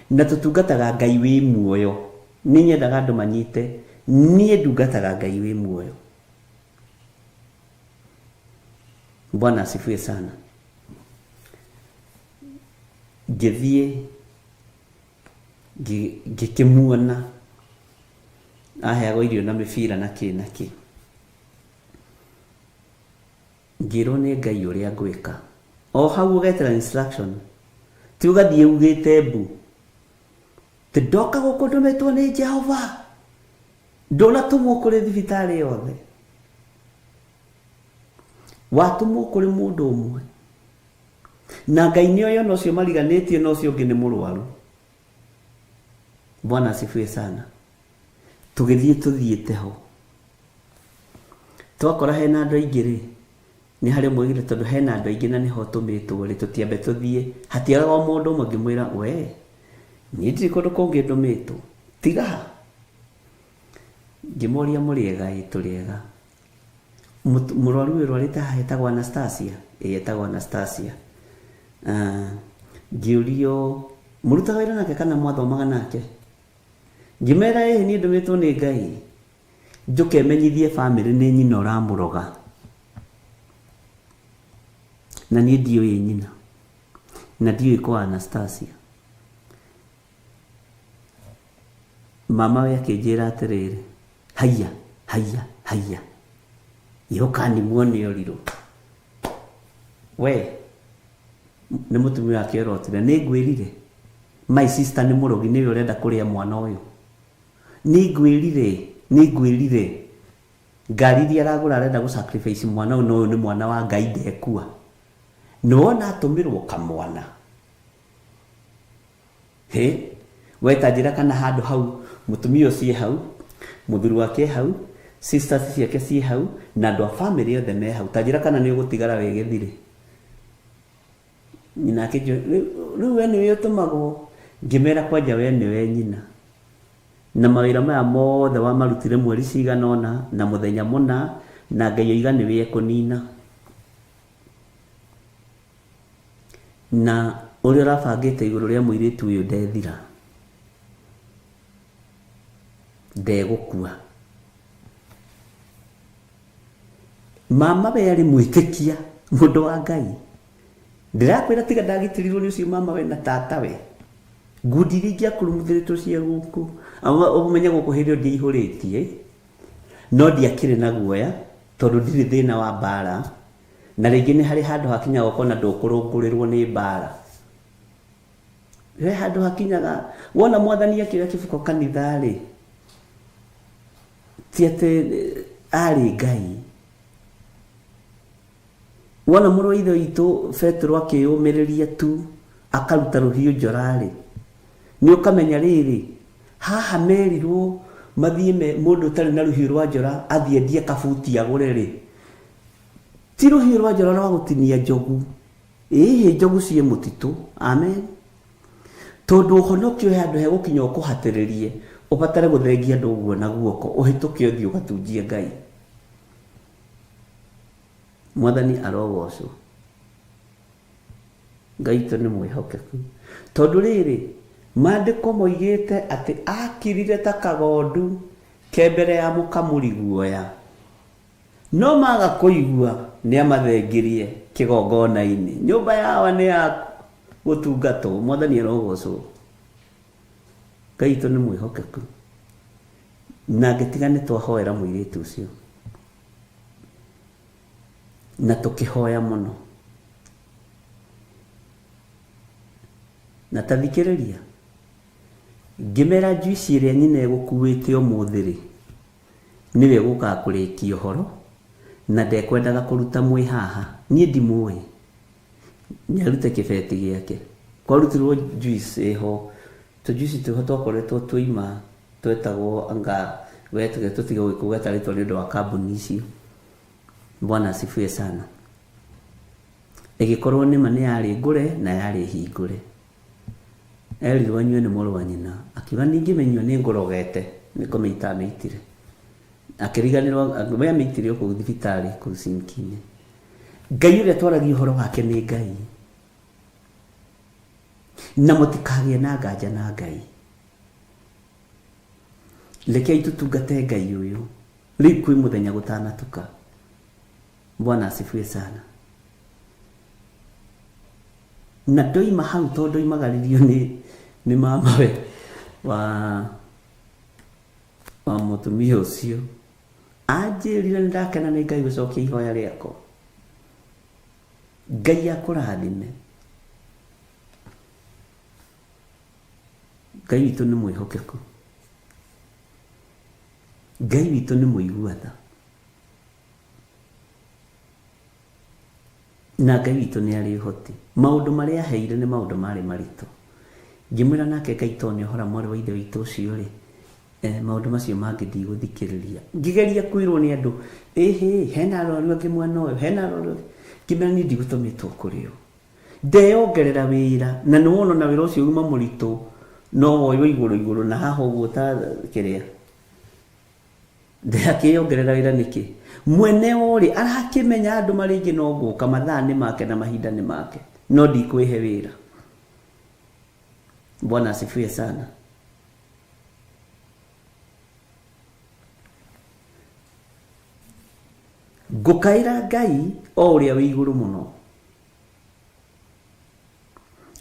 Na tũtungataga Ngai wĩ muoyo. Nĩ nyendaga andũ manyite niĩ ndungataga Ngai wĩ muoyo. Bwana asifiwe sana. Ngĩthiĩ ngĩkĩmuona aheagwo irio na mĩbira na kĩ na kĩ. Ngĩrwo nĩ Ngai ũrĩa ngwĩka. O hau ũgetera instruction. Ti ũgathiĩ ugĩte mbu. Ti ndoka gũkũ ndũmĩtwo nĩ Jehova. Ndũnatũmwo kũrĩ thibitarĩ yothe. Watũmwo kũrĩ mũndũ ũmwe. Na Ngai nĩ oĩ ona ũcio mariganĩtie na ũcio ũngĩ nĩ mũrwaru. Bwana asifiwe sana. Tũgĩthiĩ tũthiĩte ho. Twakora hena andũ aingĩ rĩ, nĩ harĩ ũmwe oigire tondũ hena andũ aingĩ na nĩho tũmĩtwo rĩ, tũtiambe tũthiĩ. Hatiagaga o mũndũ ũmwe ngĩmwĩra we, niĩ ndirĩ kũndũ kũngĩ ndũmĩtwo, tiga ha. Ngĩmoria mũrĩ ega? Ĩĩ tũrĩ ega. Mũrwaru ũyũ ũrwarĩte haha etagwo Anastasia? Ĩĩ etagwo Anastasia. Ngĩũrio mũrutaga wĩra nake kana mwathomaga nake? Ngĩmera ĩĩ niĩ ndũmĩtwo nĩ Ngai. Njũke menyithie famĩlĩ nĩ nyina ũramũroga. Na niĩ ndiũĩ nyina. Na ndiũĩ kwa Anastasia. Mama we akĩnjĩra atĩrĩrĩ, haiya, haiya, haiya. Ihoka nimuone ũrirũ. We, nĩ mũtumia wake ũrotire. Nĩ ngwĩrire, my sister nĩ mũrogi nĩwe ũrenda kũrĩa mwana ũyũ. Nĩngwĩrire, nĩngwĩrire, ngari iria aragũra arenda gũ sacrifice mwana ũyũ no ũyũ nĩ mwana wa Ngai ndekua. Nĩwona atũmĩrwo kamwana. Hĩ, we ta njĩra kana handũ hau mũtumia ũcio e hau, mũthuri wake e hau, sisters ciake ciĩ hau, na andũ a famĩlĩ othe me hau. Ta njĩra kana nĩ ũgũtigara wĩ gĩthirĩ. Nyina akĩnjũria, rĩu we nĩwe ũtũmagwo? Ngĩmera kwanja we nĩwe nyina. Na mawĩra maya mothe wamarutire mweri cigana ũna na mũthenya mũna, na Ngai oiga nĩwe ekũnina. Na ũrĩa ũrabangĩte igũrũ rĩa mũirĩtu ũyũ ndethira, ndegũkua. Mama we arĩ mwĩtĩkia mũndũ wa Ngai. Ndĩrakwĩra tiga ndagitĩrirwo nĩ ũcio mama we na tata we. Ngundi iria ingĩakurumuthĩrĩtwo cia gũkũ. Ũmenye gũkũ hĩndĩ ĩyo ndiaihũrĩtie. No ndiakĩrĩ na guoya tondũ ndirĩ thĩna wa mbara. Na rĩngĩ nĩ harĩ handũ hakinyaga ũkona ndũkũrũngũrĩrwo nĩ mbara. He handũ hakinyaga wona mwathani akĩoya kĩbuko kanitha-rĩ, ti atĩ arĩ Ngai. Wona mũrũ wa ithe witũ Petero akĩyũmĩrĩria tu akaruta rũhiũ njora-rĩ, nĩ ũkamenya rĩrĩ, haha merirwo mathiĩ me, mũndũ ũtarĩ na rũhiũ rwa njora athiĩ endie kabuti agũre-rĩ, ti rũhiũ rwa njora rwa gũtinia njogu. Ĩhĩ njogu ciĩ mũtitũ. Amen. Tondũ ũhonokio he handũ hegũkinya ũkũhatĩrĩrie ũbatare gũthengia andũ ũguo na guoko ũhĩtũke ũthiĩ ũgatunjie Ngai. Mwathani arogocwo. Ngai witũ nĩ mwĩhokeku. Tondũ rĩrĩ, maandĩko moigĩte atĩ akirire ta kagondu ke mbere ya mũkamuri guoya. No maga kũigua nĩamathengirie kĩgongona-inĩ. Nyũmba ya Awa nĩ ya gũtungatwo. Mwathani arogocwo. Ngai witũ nĩ mwĩhokeku. Na ngĩtiga nĩ twahoera mũirĩtu ũcio. Na tũkĩhoya mũno. Na ta thikĩrĩria, ngĩmera njuici ĩrĩa nyina egũkuĩte ũmũthĩ-rĩ, nĩwe ũgũkaga kũrĩkia ũhoro, na ndekwendaga kũruta mwĩ haha. Niĩ ndimũĩ. Nĩarute kĩbeti gĩake. Kwarutirwo juice ĩho, tũjuici twĩho twakoretwo twaima twetagwo anga we tũtige gũkũgweta rĩtwa nĩ ũndũ wa kambuni icio. Bwana asifiwe sana. Ĩgĩkorwo nĩma nĩ yarĩ ngũre na yarĩ hingũre. Erirwo anyue nĩ mũrũ wa nyina, akiuga niĩ ngĩmĩnyua nĩ ngũrogete, nĩ kũmĩita amĩitire. Akĩriganĩrwo, we amĩitire o kũu thibitarĩ kũu sinki-inĩ. Ngai ũrĩa twaragia ũhoro wake nĩ Ngai. Na mũtikagĩe na nganja na Ngai. Rekei tũtungate Ngai ũyũ. Rĩu kwĩ mũthenya gũtanatuka. Bwana asifiwe sana. Na ndoima hau tondũ ndoimagaririo nĩ nĩ mama we wa wa mũtumia ũcio anjĩrire nĩ ndakena nĩ Ngai gũcokia ihoya rĩakwa. Ngai akũrathime. Ngai witũ nĩ mwĩhokeku. Ngai witũ nĩ mũigua tha. Na Ngai witũ nĩ arĩ ũhoti. Maũndũ marĩa aheire nĩ maũndũ marĩ maritũ. Ngĩmwĩra nake Ngai tondũ nĩ ohora mwarĩ wa ithe witũ ũcio rĩ, eh, maũndũ macio mangĩ ndigũthikĩrĩria. Ngĩgeria kwĩrwo nĩ andũ, ĩhĩ, hena arwaru angĩ mwena ũyũ, hena arwaru angĩ. Ngĩmera niĩ ndigũtũmĩtwo kũrĩ o. Ndeyongerera wĩra, na nĩ wona ona wĩra ũcio uma mũritũ, no woywo igũrũ igũrũ na haha ũguo ta kĩrĩa. Ndĩrakĩyongerera wĩra nĩkĩ? Mwene wo-rĩ, arakĩmenya andũ marĩ aingĩ no ngũka, mathaa nĩ make na mahinda nĩ make, no ndikwĩhe wĩra. Bwana asifiwe sana. Ngũkaĩra Ngai o ũrĩa wĩ igũrũ mũno,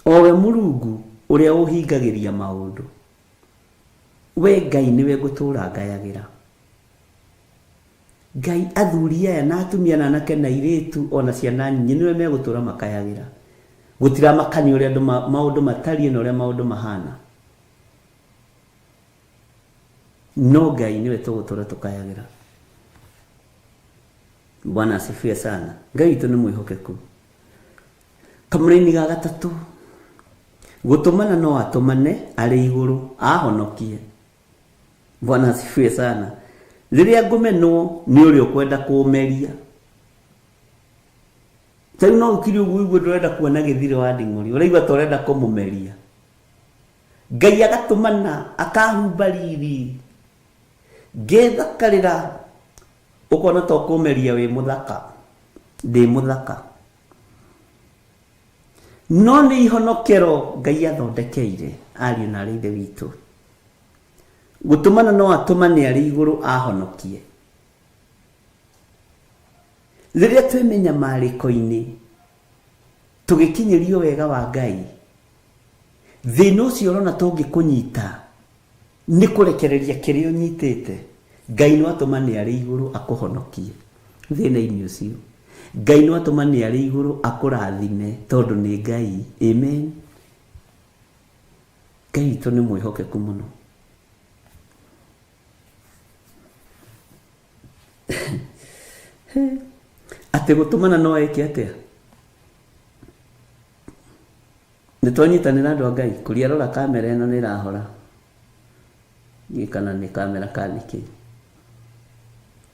o we Mũrungu ũrĩa ũhingagĩria maũndũ. We Ngai nĩwe ngũtũũra ngayagĩra. Ngai athuri aya na atumia na anake na airĩtu ona ciana nyinyi nĩwe megũtũũra makayagĩra. Gũtiramakania ũrĩa andũ maũndũ matariĩ na ũrĩa maũndũ mahana. No Ngai nĩwe tũgũtũũra tũkayagĩra. Bwana asifiwe sana. Ngai witũ nĩ mwĩhokeku. Kamũraini ga gatatũ, gũtũmana no atũmane arĩ igũrũ ahonokie. Bwana asifiwe sana. Rĩrĩa ngũmenwo nĩ ũrĩa ũkwenda kũmeria. Ta rĩu no ũkire ũguo ũigue ndũrenda kuona gĩthirĩ wa nding'ũri, ũraigua ta ũrenda kũmũmeria. Ngai agatũmana akahumba riri, ngethakarĩra ũkona ta ũkũmeria wĩ mũthaka. Ndĩ mũthaka. No nĩ ihonokero Ngai athondekeire ariũ na arĩ ithe witũ. Gũtũmana no atũmane arĩ igũrũ ahonokie. Rĩrĩa twĩ mĩnyamarĩko-inĩ, tũgĩkinyĩrio wega wa Ngai, thĩna ũcio ũrona ta ũngĩkũnyita nĩ kũrekereria kĩrĩa ũnyitĩte, Ngai no atũmane arĩ igũrũ akũhonokie thĩna-inĩ ũcio. Ngai no atũmane arĩ igũrũ akũrathime tondũ nĩ Ngai. Amen. Ngai witũ nĩ mwĩhokeku mũno. Atĩ gũtũmana no eke atĩa? Nĩ twanyitanĩra andũ a Ngai, kũria rora kamera ĩno nĩ ĩrahora. Ndiũĩ kana nĩ kamera kana nĩ kĩ.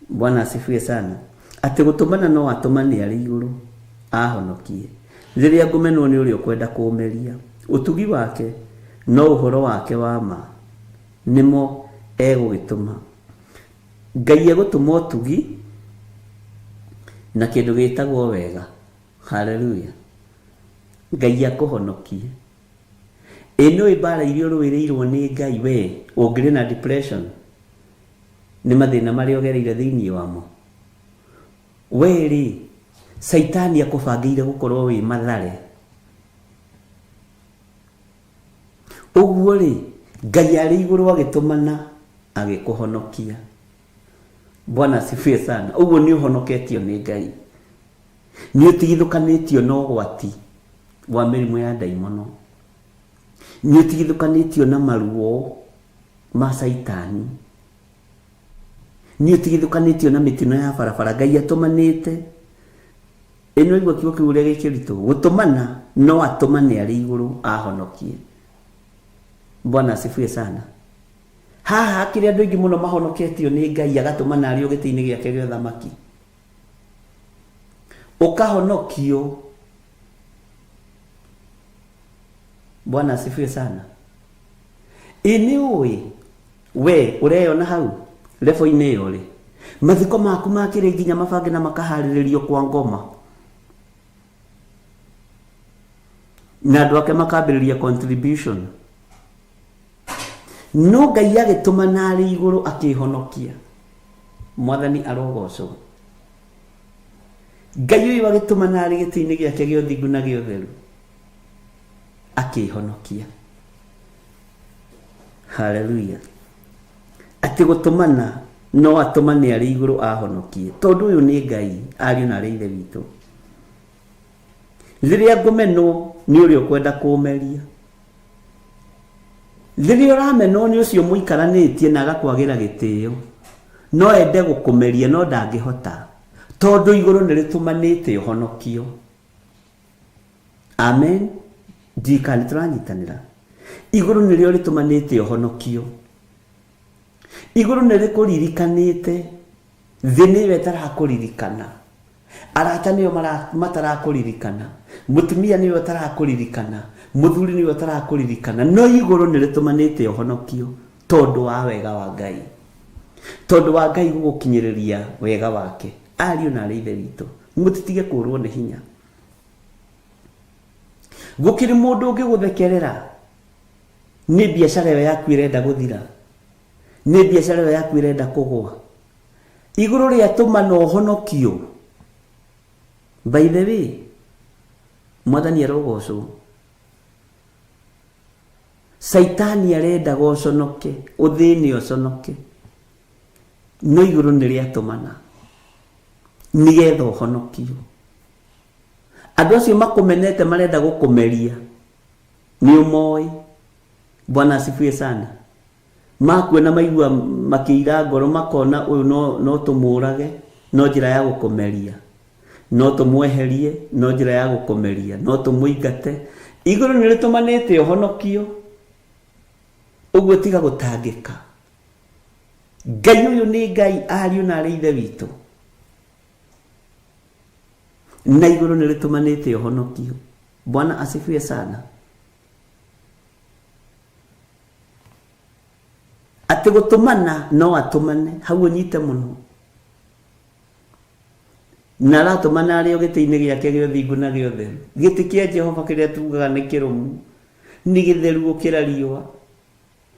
Bwana asifiwe sana. Atĩ gũtũmana no atũmane arĩ igũrũ ahonokie. Rĩrĩa ngũmenwo nĩ ũrĩa ũkwenda kũũmeria. Ũtugi wake no ũhoro wake wa ma nĩmo egũgĩtũma. Ngai egũtũma ũtugi na kĩndũ gĩtagwo wega. Haleluya. Ngai akũhonokie. Ĩ nĩũĩ mbara iria ũrũĩrĩirwo nĩ Ngai we ũngĩrĩ na depression nĩ mathĩna marĩa ũgereire thĩinĩ wamo? We rĩ, caitani akũbangĩire gũkorwo wĩ mathare. Ũguo rĩ, Ngai arĩ igũrũ agĩtũmana agĩkũhonokia. Bwana asifiwe sana. Ũguo nĩ ũhonoketio nĩ Ngai. Nĩ ũtigithũkanĩtio na ũgwati wa mĩrimũ ya ndaimono. Nĩ ũtigithũkanĩtio na maruo ma caitani. Nĩ ũtigithũkanĩtio na mĩtino ya barabara. Ngai atũmanĩte. Ĩ nĩ waigua kiugo kĩu ũrĩa gĩ kĩritũ? Gũtũmana no atũmane arĩ igũrũ ahonokie. Bwana asifiwe sana. Haha hakĩrĩ andũ aingĩ mũno mahonoketio nĩ Ngai agatũmana arĩ o gĩtĩ-inĩ gĩake gĩa ũthamaki. Ũkahonokio. Bwana asifiwe sana. Ĩ nĩ ũĩ we ũreyona hau lebo-inĩ ĩyo rĩ, mathiko maku makĩrĩ nginya mabange na makaharĩrĩrio kwa ngoma na andũ ake makambĩrĩria contribution no Ngai agĩtũmana arĩ igũrũ akĩhonokia. Mwathani arogocwo. Ngai ũyũ agĩtũmana arĩ gĩtĩ-inĩ gĩake gĩa ũthingu na gĩa ũtheru akĩhonokia. Haleluya. Atĩ gũtũmana no atũmane arĩ igũrũ ahonokie, tondũ ũyũ nĩ Ngai, ariũ na arĩ ithe witũ. Rĩrĩa ngũmenwo nĩ ũrĩa ũkwenda kũmeria, rĩrĩa ũramenwo nĩ ũcio mũikaranĩtie na agakwagĩra gĩtĩo, no ende gũkũmeria no ndangĩhota, tondũ igũrũ nĩ rĩtũmanĩte ũhonokio. Amen. Ndiũĩ kana nĩ tũranyitanĩra. Igũrũ nĩrĩo rĩtũmanĩte ũhonokio. Igũrũ nĩ rĩkũririkanĩte, thĩ nĩyo ĩtarakũririkana. Arata nĩo matarakũririkana, mũtumia nĩwe ũtarakũririkana, mũthuri nĩwe ũtarakũririkana, no igũrũ nĩ rĩtũmanĩte ũhonokio tondũ wa wega wa Ngai. Tondũ wa Ngai gũgũkinyĩrĩria wega wake. Ariũ na arĩ ithe witũ, mũtitige kũrwo nĩ hinya. Gũkĩrĩ mũndũ ũngĩgũthekerera nĩ biacara ĩyo yaku ĩrenda gũthira, nĩ biacara ĩyo yaku ĩrenda kũgũa. Igũrũ rĩatũma na ũhonokio. By the way, Mwathani arogocwo. Caitani arendaga ũconoke, ũthĩne ũconoke. No igũrũ nĩ rĩatũmana nĩgetha ũhonokio. Andũ acio makũmenete marenda gũkũmeria, nĩ ũmoĩ. Bwana asifiwe sana. Makuona maigua makĩira ngoro makona ũyũ no, no tũmũrage no njĩra ya gũkũmeria, no tũmweherie no njĩra ya gũkũmeria, no tũmũingate. Igũrũ nĩ rĩtũmanĩte ũhonokio, ũguo tiga gũtangĩka. Ngai ũyũ nĩ Ngai ariũ na arĩ ithe witũ, na igũrũ nĩ rĩtũmanĩte ũhonokio. Bwana asifiwe sana. Atĩ gũtũmana no atũmane, hau ũnyite mũno. Na aratũmana arĩ o gĩtĩ-inĩ gĩake gĩa ũthingu na gĩa ũtheru. Gĩtĩ kĩa Jehova kĩrĩa tugaga nĩ kĩrũmu, nĩ gĩtheru gũkĩra riũa.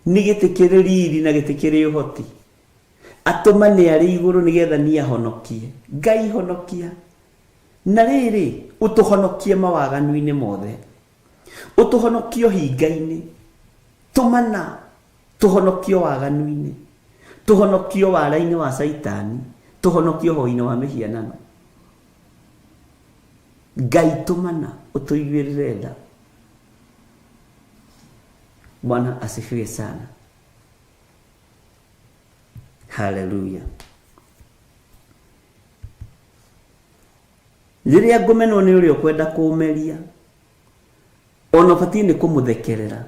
Nĩ gĩtĩ kĩrĩ riri na gĩtĩ kĩrĩ ũhoti. Atũmane arĩ igũrũ nĩgetha niĩ ahonokie. Ngai honokia. Na rĩrĩ, ũtũhonokie mawaganu-inĩ mothe, ũtũhonokie ũhinga-inĩ. Tũmana tũhonokio waganu-inĩ, tũhonokio wara-inĩ wa Caitani, tũhonokio ũhoi-inĩ wa mĩhianano. Ngai tũmana ũtũiguĩrĩre tha. Bwana asifiwe sana. Haleluya. Rĩrĩa ngũmenwo nĩ ũrĩa ũkwenda kũũmeria, ona ũbatiĩ nĩ kũmũthekerera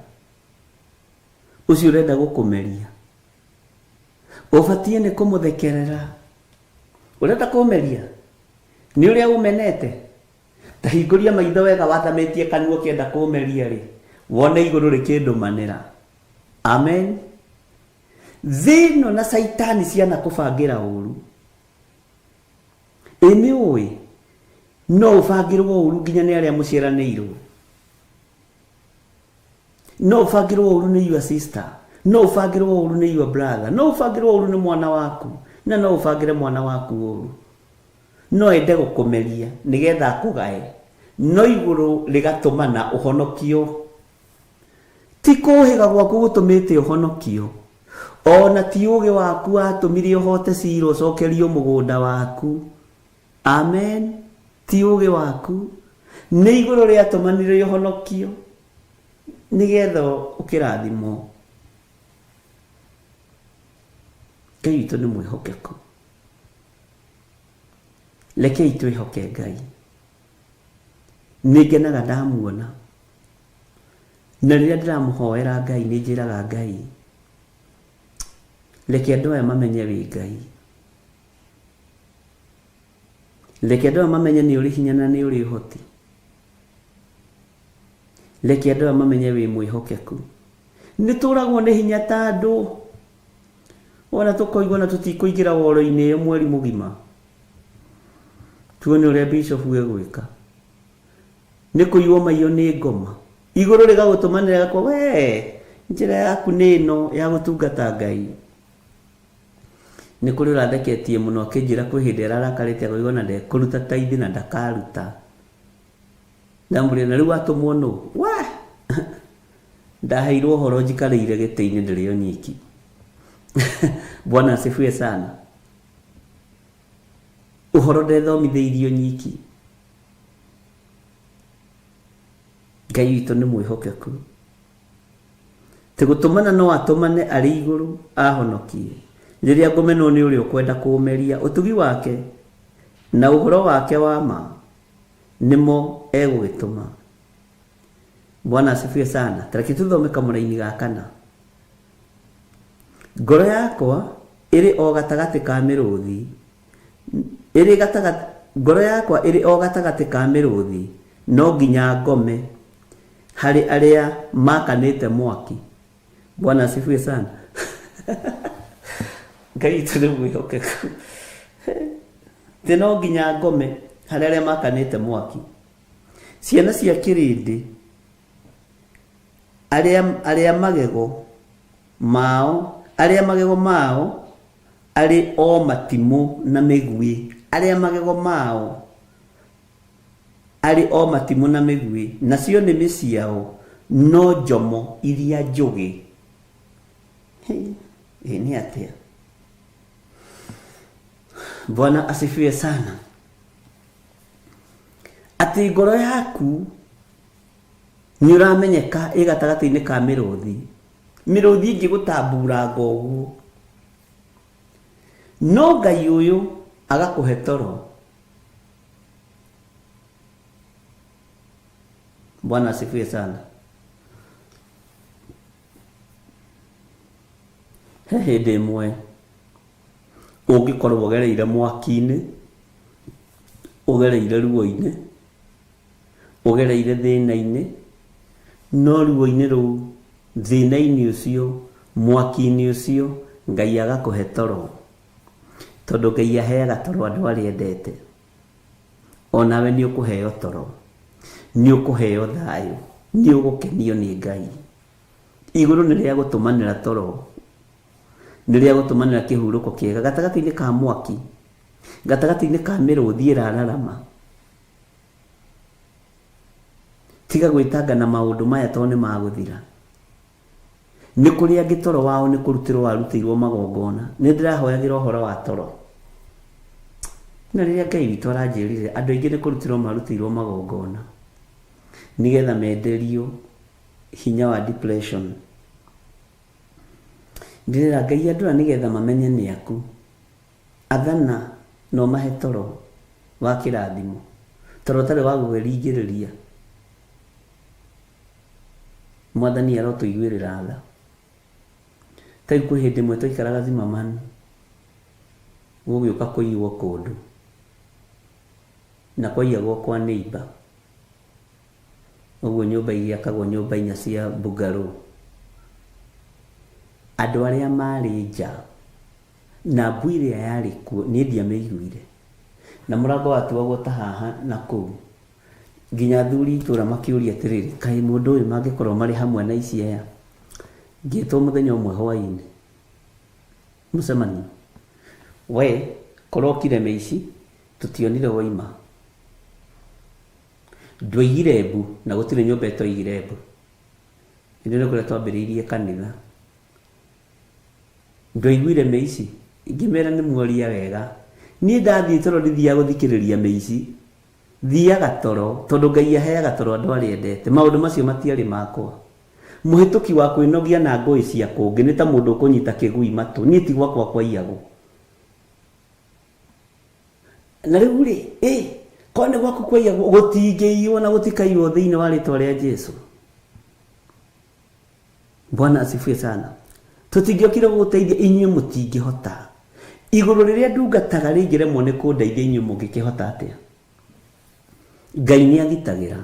ũcio ũrenda gũkũmeria. Ũbatiĩ nĩ kũmũthekerera. Ũrenda kũmeria nĩ ũrĩa ũmenete? Ta hingũria maitho wega wathamĩtie kanua ũkĩenda kũmeria-rĩ, wone igũrũ rĩkĩndũmanĩra. Amen. Thĩ ĩno na Caitani cianakũbangĩra ũru. Ĩ nĩ ũĩ no ũbangĩrwo ũru nginya nĩ arĩa mũciaranĩirwo? No ũbangĩrwo ũru nĩ your sister, no ũbangĩrwo ũru nĩ your brother, no ũbangĩrwo ũru nĩ mwana waku, na no ũbangĩre mwana waku ũru. No ende gũkũmeria nĩgetha akũgae, no igũrũ rĩgatũmana ũhonokio. Ti kũũhĩga gwaku gũtũmĩte ũhonokio, o na ti ũũgĩ waku watũmire ũhoote ciira ũcokerio mũgũnda waku. Amen. Ti ũũgĩ waku. Nĩ igũrũ rĩatũmanire ũhonokio nĩgetha ũkĩrathimwo. Ngai witũ nĩ mwĩhokeku. Rekei twĩhoke Ngai. Nĩ ngenaga ndamuona. Na rĩrĩa ndĩramũhoera Ngai nĩ njĩraga Ngai, reke andũ aya mamenye wĩ Ngai. Reke andũ aya mamenye nĩ ũrĩ hinya na nĩ ũrĩ ũhoti. Reke andũ aya mamenye wĩ mwĩhokeku. Nĩ tũragwo nĩ hinya ta andũ. Ona tũkoigua na tũtikũingĩra woro-inĩ ĩyo mweri mũgima. Tuone ũrĩa bishop egwĩka. Nĩ kũiywo maiywo nĩ ngoma. Igũrũ rĩgagũtũmanĩra rĩgakwĩra wee njĩra yaku nĩ ĩno ya gũtungata Ngai. Nĩ kũrĩ ũratheketie mũno akĩnjĩra kwĩ hĩndĩ ararakarĩte akoiga ona ndekũruta taithi na ndakaruta. Ndamũria na rĩu watũmwo nũ? We! Ndaheirwo ũhoro njikarĩire gĩtĩ-inĩ ndĩrĩ o nyiki. Bwana asifiwe sana. Ũhoro ndethomithĩirio nyiki. Ngai witũ nĩ mwĩhokeku. Ti gũtũmana no atũmane arĩ igũrũ ahonokie. Rĩrĩa ngũmenwo nĩ ũrĩa ũkwenda kũũmeria, ũtugi wake na ũhoro wake wa ma nĩmo egũgĩtũma. Bwana asifiwe sana. Ta reke tũthome kamũraini ga kana. Ngoro yakwa ĩrĩ o gatagatĩ ka mĩrũthi, ĩrĩ gatagatĩ, ngoro yakwa ĩrĩ o gatagatĩ ka mĩrũthi, no nginya ngome harĩ arĩa makanĩte mwaki. Bwana asifiwe sana. Ngai witũ nĩ mwĩhokeku. Atĩ no nginya ngome harĩ arĩa makanĩte mwaki. Ciana cia kĩrĩndĩ arĩa, arĩa magego mao, arĩa magego mao arĩ o matimũ na mĩguĩ, arĩa magego mao arĩ o matimũ na mĩguĩ, nacio nĩmĩ ciao no njomo iria njũgĩ. Ĩ nĩ atĩa? Bwana asifiwe sana. Atĩ ngoro yaku nĩ ũramenyeka ĩ gatagatĩ-inĩ ka mĩrũthi, mĩrũthi ĩngĩgũtamburanga ũguo, no Ngai ũyũ agakũhe toro. Bwana asifiwe sana. He hĩndĩ ĩmwe ũngĩkorwo ũgereire mwaki-inĩ, ũgereire ruo-inĩ, ũgereire thĩna-inĩ, no ruo-inĩ rũu, thĩna-inĩ ũcio, mwaki-inĩ ũcio, Ngai agakũhe toro. Tondũ Ngai aheaga toro andũ arĩa endete. Onawe nĩ ũkũheo toro, nĩ ũkũheo thayũ, nĩ ũgũkenio nĩ Ngai. Igũrũ nĩ rĩa gũtũmanĩra toro, nĩ rĩa gũtũmanĩra kĩhurũko kĩega gatagatĩ-inĩ ka mwaki, gatagatĩ-inĩ ka mĩrũthi ĩrararama. Tiga gwĩtanga na maũndũ maya tondũ nĩ magũthira. Nĩ kũrĩ angĩ toro wao nĩ kũrutĩrwo warutĩirwo magongona. Nĩ ndĩrahoyagĩra ũhoro wa toro. Na rĩrĩa Ngai witũ aranjĩrire andũ aingĩ nĩ kũrutĩrwo marutĩirwo magongona nĩgetha menderio hinya wa depression. Ndĩrera Ngai andũ aya nĩgetha mamenye nĩ aku. Athana na ũmahe toro wa kĩrathimo, toro ũtarĩ wa gũgĩringĩrĩria. Mwathani arotũiguĩrĩra tha. Ta rĩu kwĩ hĩndĩ ĩmwe twaikaraga Zimmerman, gũgĩũka kũiywo kũndũ, na kwaiyagwo kwa neighbour. Ũguo nyũmba igĩakagwo nyũmba inya cia bungalow. Andũ arĩa marĩ nja na mbu ĩrĩa yarĩ kuo niĩ ndiamĩiguire. Na mũrango watuagwo ta haha na kũu. Nginya athuri a itũra makĩũria atĩrĩrĩ, kaĩ mũndũ ũyũ mangĩkorwo marĩ hamwe na aici aya? Ngĩtwo mũthenya ũmwe hwainĩ mũcemanio. We kũrokire mĩici tũtionire waima. Ndwoigire mbu na gũtirĩ nyũmba ĩtoigire mbu. Hĩndĩ ĩyo nĩ kũrĩa twambĩrĩirie kanitha. Ndwaiguire mĩici? Ngĩmera nĩ muoria wega. Niĩ ndathiĩ toro ndithiaga gũthikĩrĩria mĩici. Thiaga toro tondũ Ngai aheaga toro andũ arĩa endete. Maũndũ macio matiarĩ makwa. Mũhĩtũki wa kwĩnogia na ngũĩ cia kũngĩ nĩ ta mũndũ ũkũnyita kĩgui matũ. Niĩ ti gwakwa kwaiyagwo. Na rĩu rĩ, ĩ, korwo nĩ gwaku kwaiyagwo, gũtingĩiywo na gũtikaiywo thĩinĩ wa rĩtwa rĩa Jesu. Bwana asifiwe sana. Tũtingĩokire gũgũteithia inyuĩ mũtingĩhota. Igũrũ rĩrĩa ndungataga rĩngĩremwo nĩ kũndeithia inyuĩ mũngĩkĩhota atĩa? Ngai nĩ agitagĩra.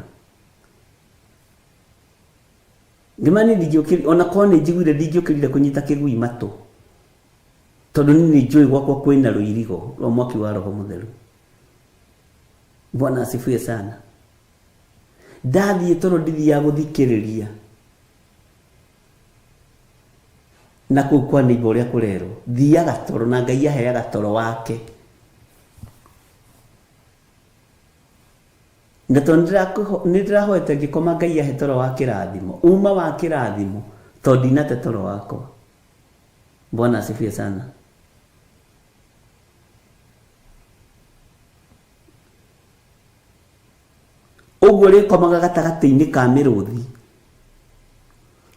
Ngĩma niĩ ndingĩũkĩrire, ona korwo nĩ njiguire ndingĩũkĩrire kũnyita kĩgui matũ. Tondũ niĩ nĩ njũĩ gwakwa kwĩna rũirigo rwa mwaki wa Roho Mũtheru. Bwana asifiwe sana. Ndathiĩ toro ndithiaga gũthikĩrĩria na kũu kwa neighbor ũrĩa kũrerwo. Thiaga toro na Ngai aheaga toro wake. Na tondũ nĩ ndĩrahoete ngĩkoma Ngai ahe toro wa kĩrathimo. Uma wa kĩrathimo tondũ ndinate toro wakwa. Bwana asifiwe sana. Ũguo rĩkomaga gatagatĩ-inĩ ka mĩrũthi.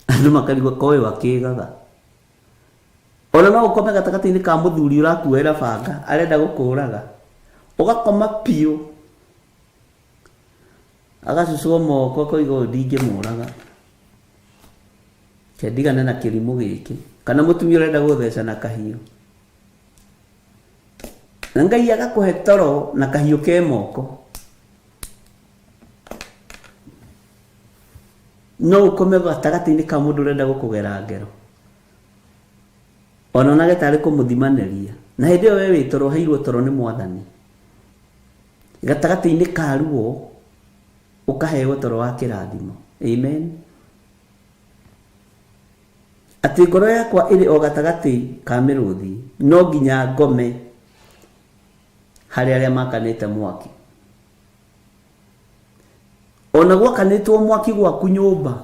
Andũ makarigwo ko ũyũ akĩgaga. Ona no ũkome gatagatĩ-inĩ ka mũthuri ũrakuoera banga arenda gũkũraga. Ũgakoma biũ. Agacucwo moko akoiga ũyũ ndingĩmũraga. Reke ndigane na kĩrimũ gĩkĩ. Kana mũtumia ũrenda gũtheca na kahiũ. Na Ngai agakũhe toro na kahiũ ke moko. No ũkome gatagatĩ-inĩ ka mũndũ ũrenda gũkũgera ngero. Ona onage tarĩ kũmũthimanĩria. Na hĩndĩ ĩyo we wĩ toro ũheirwo toro nĩ Mwathani. Gatagatĩ-inĩ ka ruo ũkaheo toro wa kĩrathimo. Amen. Atĩ ngoro yakwa ĩrĩ o gatagatĩ ka mĩrũthi, no nginya ngome harĩ arĩa makanĩte mwaki. Ona gwakanĩtwo mwaki gwaku nyũmba,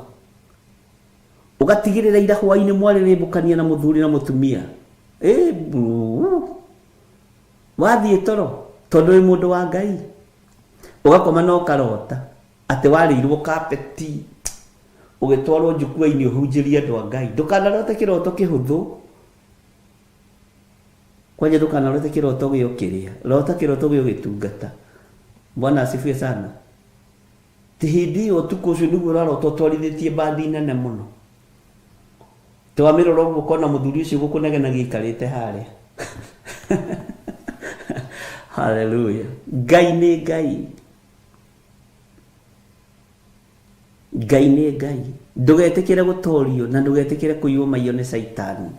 ũgatigĩrĩra ira hwainĩ mwarĩrĩmbũkania na mũthuri na mũtumia. Ĩ, wathiĩ toro tondũ wĩ mũndũ wa Ngai, ũgakoma na ũkarota atĩ warĩirwo kapeti ũgĩtwarwo njukua-inĩ ũhunjĩrie andũ a Ngai. Ndũkanarote kĩroto kĩhũthũ. Kwanja ndũkanarote kĩroto gĩa ũkĩrĩa. Rota kĩroto gĩa ũgĩtungata. Bwana asifiwe sana. Ti hĩndĩ ĩyo ũtukũ ũcio nĩguo ũrarota ũtwarithĩtie mbathi nene mũno. Ti wamĩrora ũguo ũkona mũthuri ũcio ũgũkũnegenagia aikarĩte harĩa. Hallelujah. Ngai nĩ Ngai. Ngai nĩ Ngai. Ndũgetĩkĩre gũtorio na ndũgetĩkĩre kũiywo maiyo nĩ Caitani.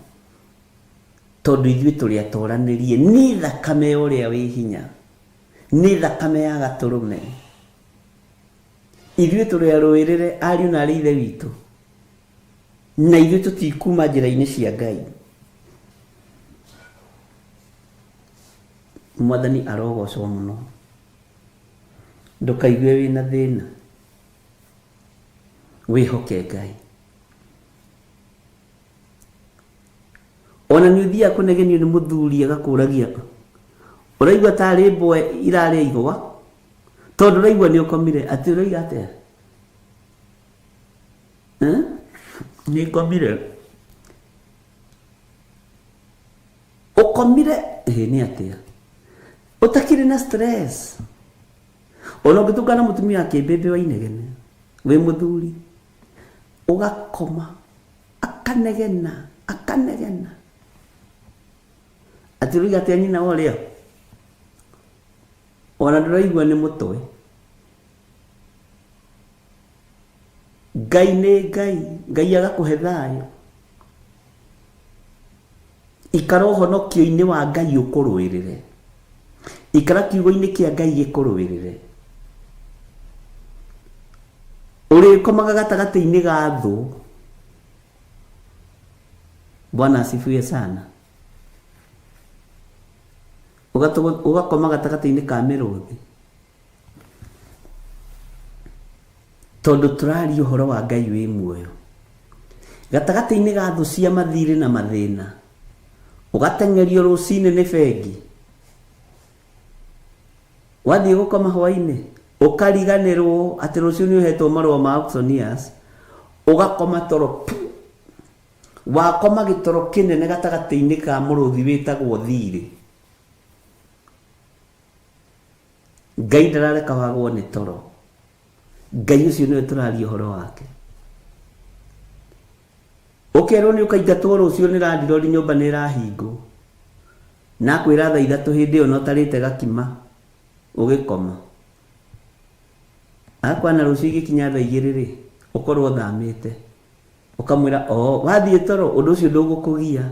Tondũ ithuĩ tũrĩ atoranĩrie nĩ thakame ya ũrĩa wĩ hinya. Nĩ thakame ya gatũrũme. Ithuĩ tũrĩ arũĩrĩre ariũ na arĩ ithe witũ. Na ithuĩ tũtikuma njĩra-inĩ cia Ngai. Mwathani arogocwo mũno. Ndũkaigue wĩna thĩna. Wĩhoke Ngai. Ona nĩ ũthiaga kũnegenio nĩ mũthuri agakũragia ũraigua tarĩ mbwe irarĩa igwa tondũ ũraigua nĩ ũkomire atĩ ũroiga atĩa? Eh? Nĩ ngomire. Ũkomire ĩĩ nĩ atĩa? Ũtakĩrĩ na stress. Ona ũngĩtũngana na mũtumia akĩmbĩmbĩ wa inegene wĩ mũthuri ũgakoma akanegena akanegena atĩ ũroiga atĩa nyina wa ũrĩa ona ndũraigua nĩ mũtwe. Ngai nĩ Ngai, Ngai agakũhe thayũ. Ikara ũhonokio-inĩ wa Ngai ũkũrũĩrĩre. Ikara kiugo-inĩ kĩa Ngai gĩkũrũĩrĩre. Ũrĩkomaga gatagatĩ-inĩ ga thũ. Bwana asifiwe sana. Ũgakoma gatagatĩ-inĩ ka mĩrũthi. Tondũ tũraria ũhoro wa Ngai wĩ muoyo. Gatagatĩ-inĩ ga thũ cia mathirĩ na mathĩna, ũgateng'erio rũcinĩ nĩ bengi, wathiĩ gũkoma hwainĩ, ũkariganĩrwo atĩ rũciũ nĩ ũhetwo marũa ma auctioneers, ũgakoma toro pu. Wakoma gĩtoro kĩnene gatagatĩ-inĩ ka mũrũthi wĩtagwo thirĩ. Ngai ndarareka wagwo nĩ toro. Ngai ũcio nĩwe tũraria ũhoro wake. Ũkerwo nĩ ũkaingatwo rũciũ nĩ landlord nyũmba nĩ ĩrahingwo. Na akwĩra thaa ithatũ hĩndĩ ĩyo na ũtarĩte gakima ũgĩkoma. Akwana rũciũ igĩkinya thaa igĩrĩ rĩ, ũkorwo ũthamĩte. Ũkamwĩra oo wathiĩ toro ũndũ ũcio ndũgũkũgia.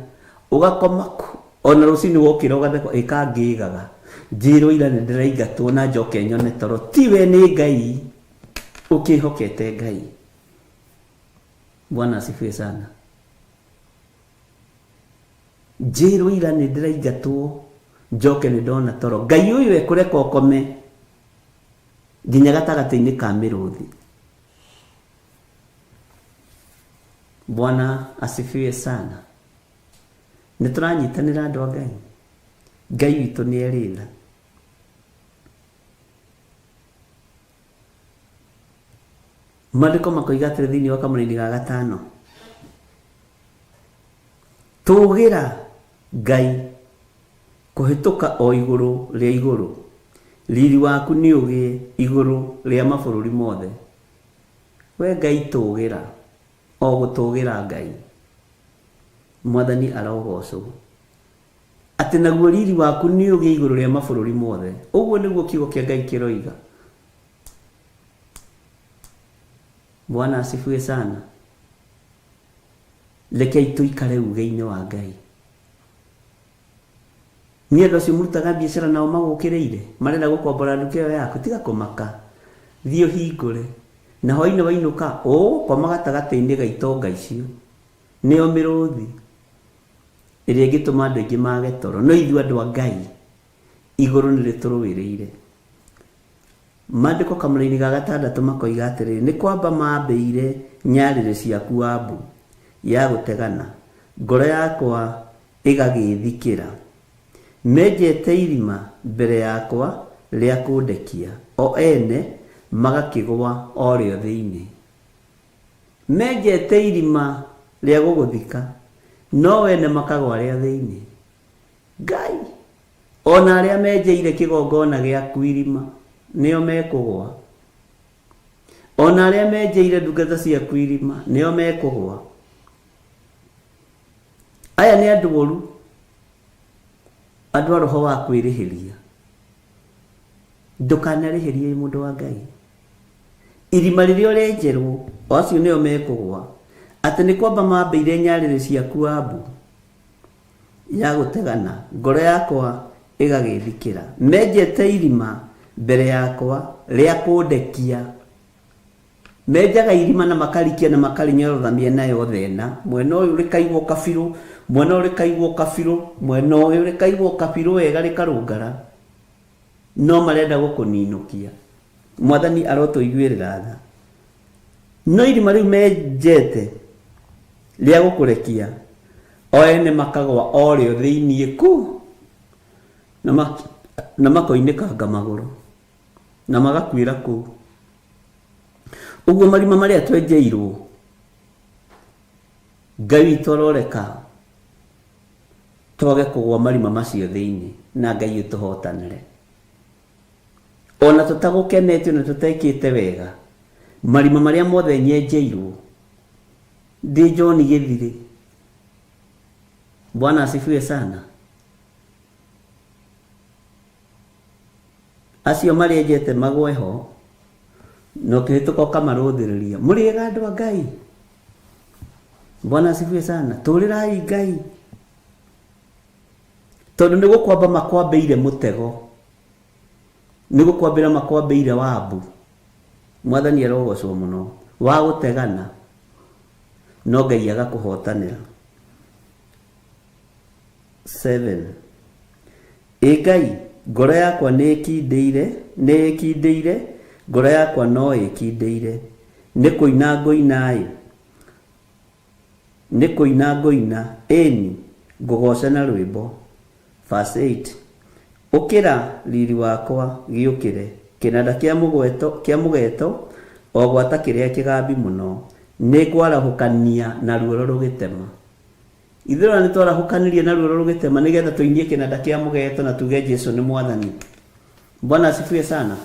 Ũgakoma ku ona rũcinĩ wokĩra ũgatheka ĩka ngĩgaga. Njĩrwo ira nĩ ndĩraingatwo na njoke nyone toro. Tiwe nĩ Ngai ũkĩhokete Ngai. Bwana asifiwe sana. Njĩrwo ira nĩ ndĩraingatwo njoke nĩ ndona toro. Ngai ũyũ ekũreka ũkome nginya gatagatĩ-inĩ ka mĩrũthi. Bwana asifiwe sana. Nĩ tũranyitanĩra andũ a Ngai. Ngai witũ nĩ erĩ tha. Maandĩko makoiga atĩrĩ thĩinĩ wa kamũraini ga gatano, tũgĩra Ngai kũhĩtũka o igũrũ rĩa igũrũ, riri waku nĩ ũgĩe igũrũ rĩa mabũrũri mothe. We Ngai tũgĩra, o gũtũgĩra Ngai. Mwathani arogocwo. Atĩ naguo riri waku nĩ ũgĩe igũrũ rĩa mabũrũri mothe. Ũguo nĩguo kiugo kĩa Ngai kĩroiga. Bwana asifiwe sana. Rekei tũikare uge-inĩ wa Ngai. Nĩ andũ acio mũrutaga biacara nao magũkĩrĩire, marenda gũkombora nduka ĩyo yaku, tiga kũmaka. Thiĩ ũhingũre. Na hwainĩ wainũka, ũgũkoma gatagatĩ-inĩ ga itonga icio. Nĩo mĩrũthi ĩrĩa ĩngĩtũma andũ aingĩ mage toro. No ithuĩ andũ a Ngai, igũrũ nĩ rĩtũrũĩrĩire. Maandĩko kamũra-inĩ ga gatandatũ makoiga atĩrĩ, Nĩ kwamba maambĩire nyarĩrĩ ciaku wabu ya gũtegana, ngoro yakwa ĩgagĩĩthikĩra. Menjete irima mbere yakwa rĩa kũndekia, o ene magakĩgũa o rĩo thĩinĩ. Menjete irima rĩa gũgũthika, no ene makagũa rĩa thĩinĩ. Ngai! O na arĩa menjeire kĩgongona gĩaku irima, nĩo mekũgũa. O na arĩa menjeire ndungata ciaku irima, nĩo mekũgũa. Aya nĩ andũ oru, andũ a roho wa kwĩrĩhĩria. Ndũkanarĩhĩrie wĩ mũndũ wa Ngai. Irima rĩrĩa ũrenjerwo, o acio nĩo mekũgũa. Atĩ nĩ kwamba mambĩire nyarĩrĩ ciaku wabu ya gũtegana, ngoro yakwa ĩgagĩthikĩra. Menjete irima mbere yakwa rĩa kũndekia. Menjaga irima na makarikia na makarĩnyorotha mĩena yothe ĩna, mwena ũyũ rĩkaigwo kabirũ, mwena ũyũ rĩkaigwo kabirũ, mwena ũyũ rĩkaigwo kabirũ wega rĩkarũngara. No marenda gũkũninũkia. Mwathani arotũiguĩrĩra tha. No irima rĩu menjete rĩa gũkũrekia o ene makagwa o rĩo thĩiniĩ ku na makoinĩkanga magũrũ na magakuĩra kũu. Ũguo marima marĩa twenjeirwo Ngai witũ aroreka twage kũgwa marima macio thĩinĩ na Ngai ũtũhotanĩre. Ona tũtagũkenetio na tũtekĩte wega, marima marĩa mothe nyenjeirwo ndĩ John Gĩthirĩ. Bwana asifiwe sana. Acio marĩenjete magwe ho, na ũkĩhĩtũka ũkamarũthĩrĩria. Mũrĩega andũ a Ngai. Bwana asifiwe sana. Tũrĩrai Ngai. Tondũ nĩ gũkwamba makwambĩire mũtego. Nĩ gũkwambĩra makwambĩire wambu. Mwathani arogocwo mũno. Wa gũtegana. No Ngai agakũhotanĩra. 7 Ĩ Ngai, ngoro yakwa nĩĩkindĩire, nĩĩkindĩire, ngoro yakwa no ĩkindĩire, nĩ kũina ngũina-ĩ, nĩ kũina ngũina, ĩni, ngũgooce na rwĩmbo. Verse 8 Ũkĩra, riri wakwa, gĩũkĩre, kĩnanda kĩa mũgweto, kĩa mũgeeto, o gwata kĩrĩa kĩgambi mũno, nĩngwarahũkania na ruoro rũgĩtema. Ithuĩ ona nĩtwarahũkanirie na ruoro rũgĩtema nĩgetha tũinie kĩnanda kĩa mũgeeto na tuge Jesu nĩ Mwathani. Bwana asifiwe sana.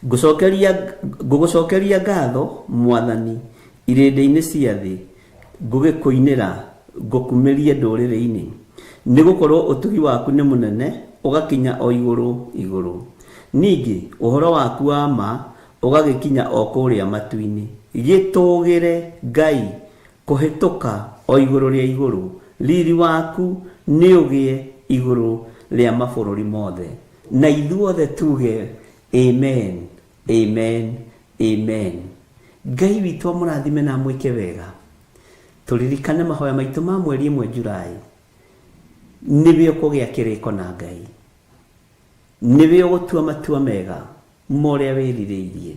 Ngũcokeria ngũgũcokeria ngatho Mwathani irĩndĩ-inĩ cia thĩ, ngũgĩkũinĩra ngũkumĩrie ndũrĩrĩ-inĩ. Nĩ gũkorwo ũtugi waku nĩ mũnene ũgakinya o igũrũ igũrũ, ningĩ ũhoro waku wa ma ũgagĩkinya o kũrĩa matu-inĩ. Gĩtũũgĩre, Ngai, Kũhĩtũka o igũrũ rĩa igũrũ, riri waku nĩũgĩe igũrũ rĩa mabũrũri mothe. Na ithuothe tuge, Amen, amen, amen. Ngai witũ amũrathime na amwĩke wega. Tũririkane mahoya maitũ ma mweri ĩmwe July. Nĩwe ũkũgĩa kĩrĩko na Ngai. Nĩwe ũgũtua matua mega ma ũrĩa wĩrirĩirie.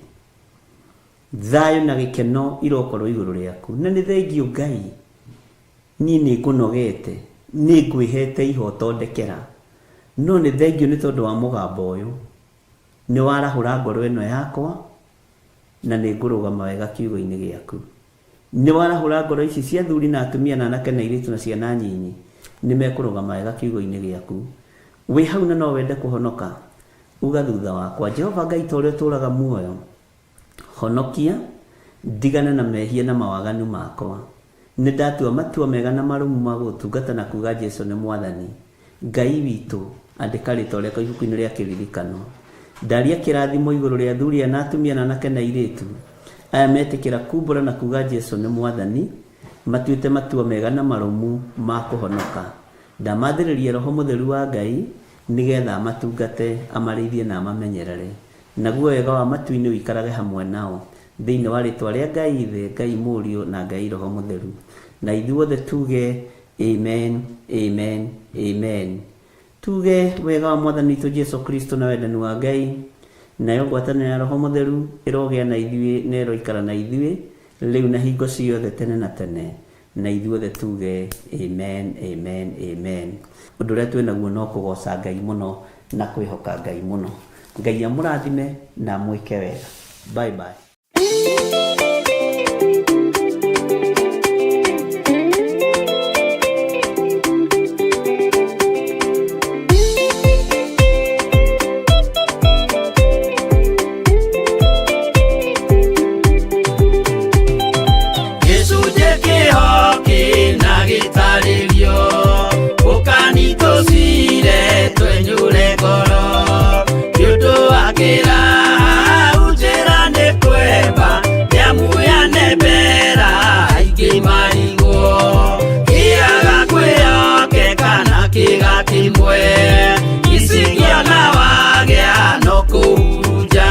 Thayũ na gĩkeno irokorwo igũrũ rĩaku. Na nĩ thengiũ Ngai, niĩ nĩ ngũnogete, nĩ ngwĩhete ihoto ndekera. No nĩ thengiũ nĩ tondũ wa mũgambo ũyũ. Nĩ warahũra ngoro ĩno yakwa, na nĩ ngũrũgama wega kiugo-inĩ gĩaku. Nĩ warahũra ngoro ici cia athuri na atumia na anake na airĩtu na ciana nyinyi, nĩ mekũrũgama wega kiugo-inĩ gĩaku. Wĩ hau na no wende kũhonoka? Uga thutha wakwa, Jehova Ngai ta ũrĩa ũtũũraga muoyo, Honokia, ndigane na mehia na mawaganu makwa. Nĩndatua matua mega na marũmu ma gũgũtungata na kuuga Jesu nĩ Mwathani. Ngai witũ, andĩka rĩtwa rĩakwa ibuku-inĩ rĩa kĩririkano. Ndaria kĩrathimo igũrũ rĩa athuri aya na atumia na anake na airĩtu aya metĩkĩra kumbũra na kuuga Jesu nĩ Mwathani, matuĩte matua mega na marũmu ma kũhonoka. Ndamathĩrĩria Roho Mũtheru wa Ngai nĩgetha amatungate, amarĩithie na amamenyerere. Naguo wega wa matu-inĩ ũikarage hamwe nao, thĩinĩ wa rĩĩtwa rĩa Ngai Ithe, Ngai Mũriũ, na Ngai Roho Mũtheru. Na ithuothe tuuge, Amen, amen, amen. Tuuge, Wega wa Mwathani witũ Jesu Kristo, na wendani wa Ngai, nayo ngwatanĩro ya Roho Mũtheru ĩrogĩa na ithuĩ na ĩroikara na ithuĩ, rĩu na hingo ciothe tene na tene. Na ithuothe tuge amen, amen, amen. Ũndũ ũrĩa twĩ naguo no kũgoca Ngai mũno na kwĩhoka Ngai mũno. Ngai amũrathime na amwĩke wega. Bye bye. Gĩcunjĩ kĩho kĩna gĩtarĩrio ũkani tũcire twenyũre ngoro nĩ ũndũ wa kĩraha njĩra nĩ kwemba nĩamu yanembera aingĩ marigwo kĩaga kwĩyokeka na kĩga kĩmwe icigĩona wagĩa no kũhurunja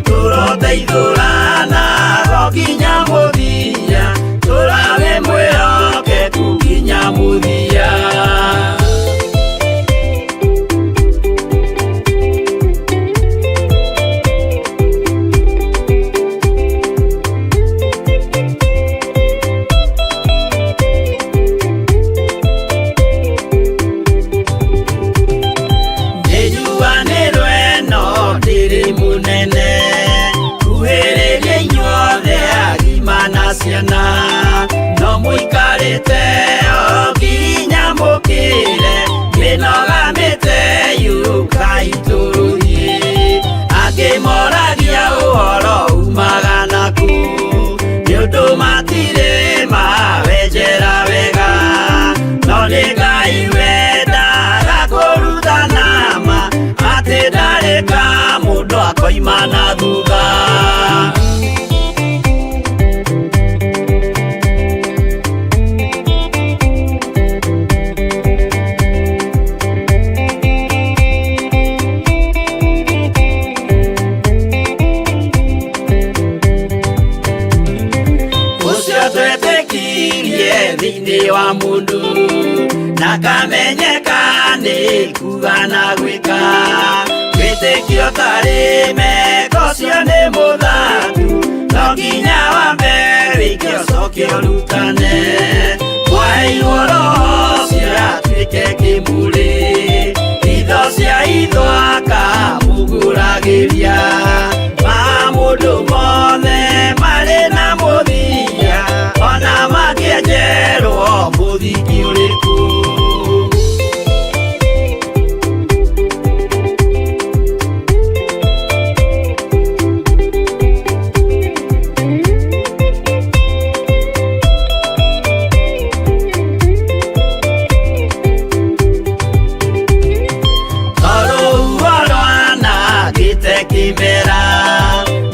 tũroteithũrana go nginya mũthia tũrawe mwĩhokeku nginya mũthia. Mũnene, kuhĩrĩria inyuothe agima na ciana, no mũikarĩte o nginya mũkĩre mĩnoga mĩte yũkai tũrũthiĩ. Angĩ moragia ũhoro umaga naku, nĩ ũndũ matirĩ mawenjera wega, no nĩ Ngai wendaga kũrutana ma atĩ ndarĩ ka mũndũ akoima na thutha. Ũcio twetĩkirie thĩinĩ wa mũndũ na kamenyeka nĩ kuga na gwĩka, wĩtĩkio tarĩ meko ũcio nĩ mũthathu, no nginya wambe wĩke ũcoke ũrutane. Mwaheirwo Roho ũcio atuĩke kĩmũrĩ, itho cia itho akamũgũragĩria, ma mũndũ mothe marĩ na mũthia, ona mangĩenjerwo mũthingi ũrĩkũ. Tondũ rwanangĩte kĩmera,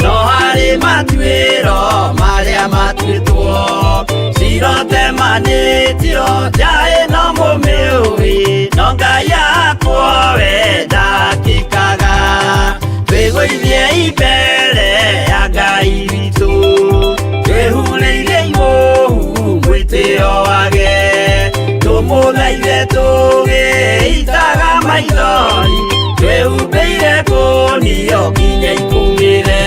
no harĩ matuĩro marĩa matuĩtwo, cirotemanĩtio nja ĩno mũmĩũĩ, no Ngai akwo we ndakĩkaga. Twĩgũithie mbere ya Ngai witũ, twĩhurĩire imũhu mwĩtĩo wage, tũmũthaithe tũgĩitaga maithori, twĩhumbĩire kũnio nginya ikũmĩre.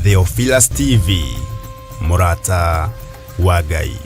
Theophilus TV, mũrata wa Ngai.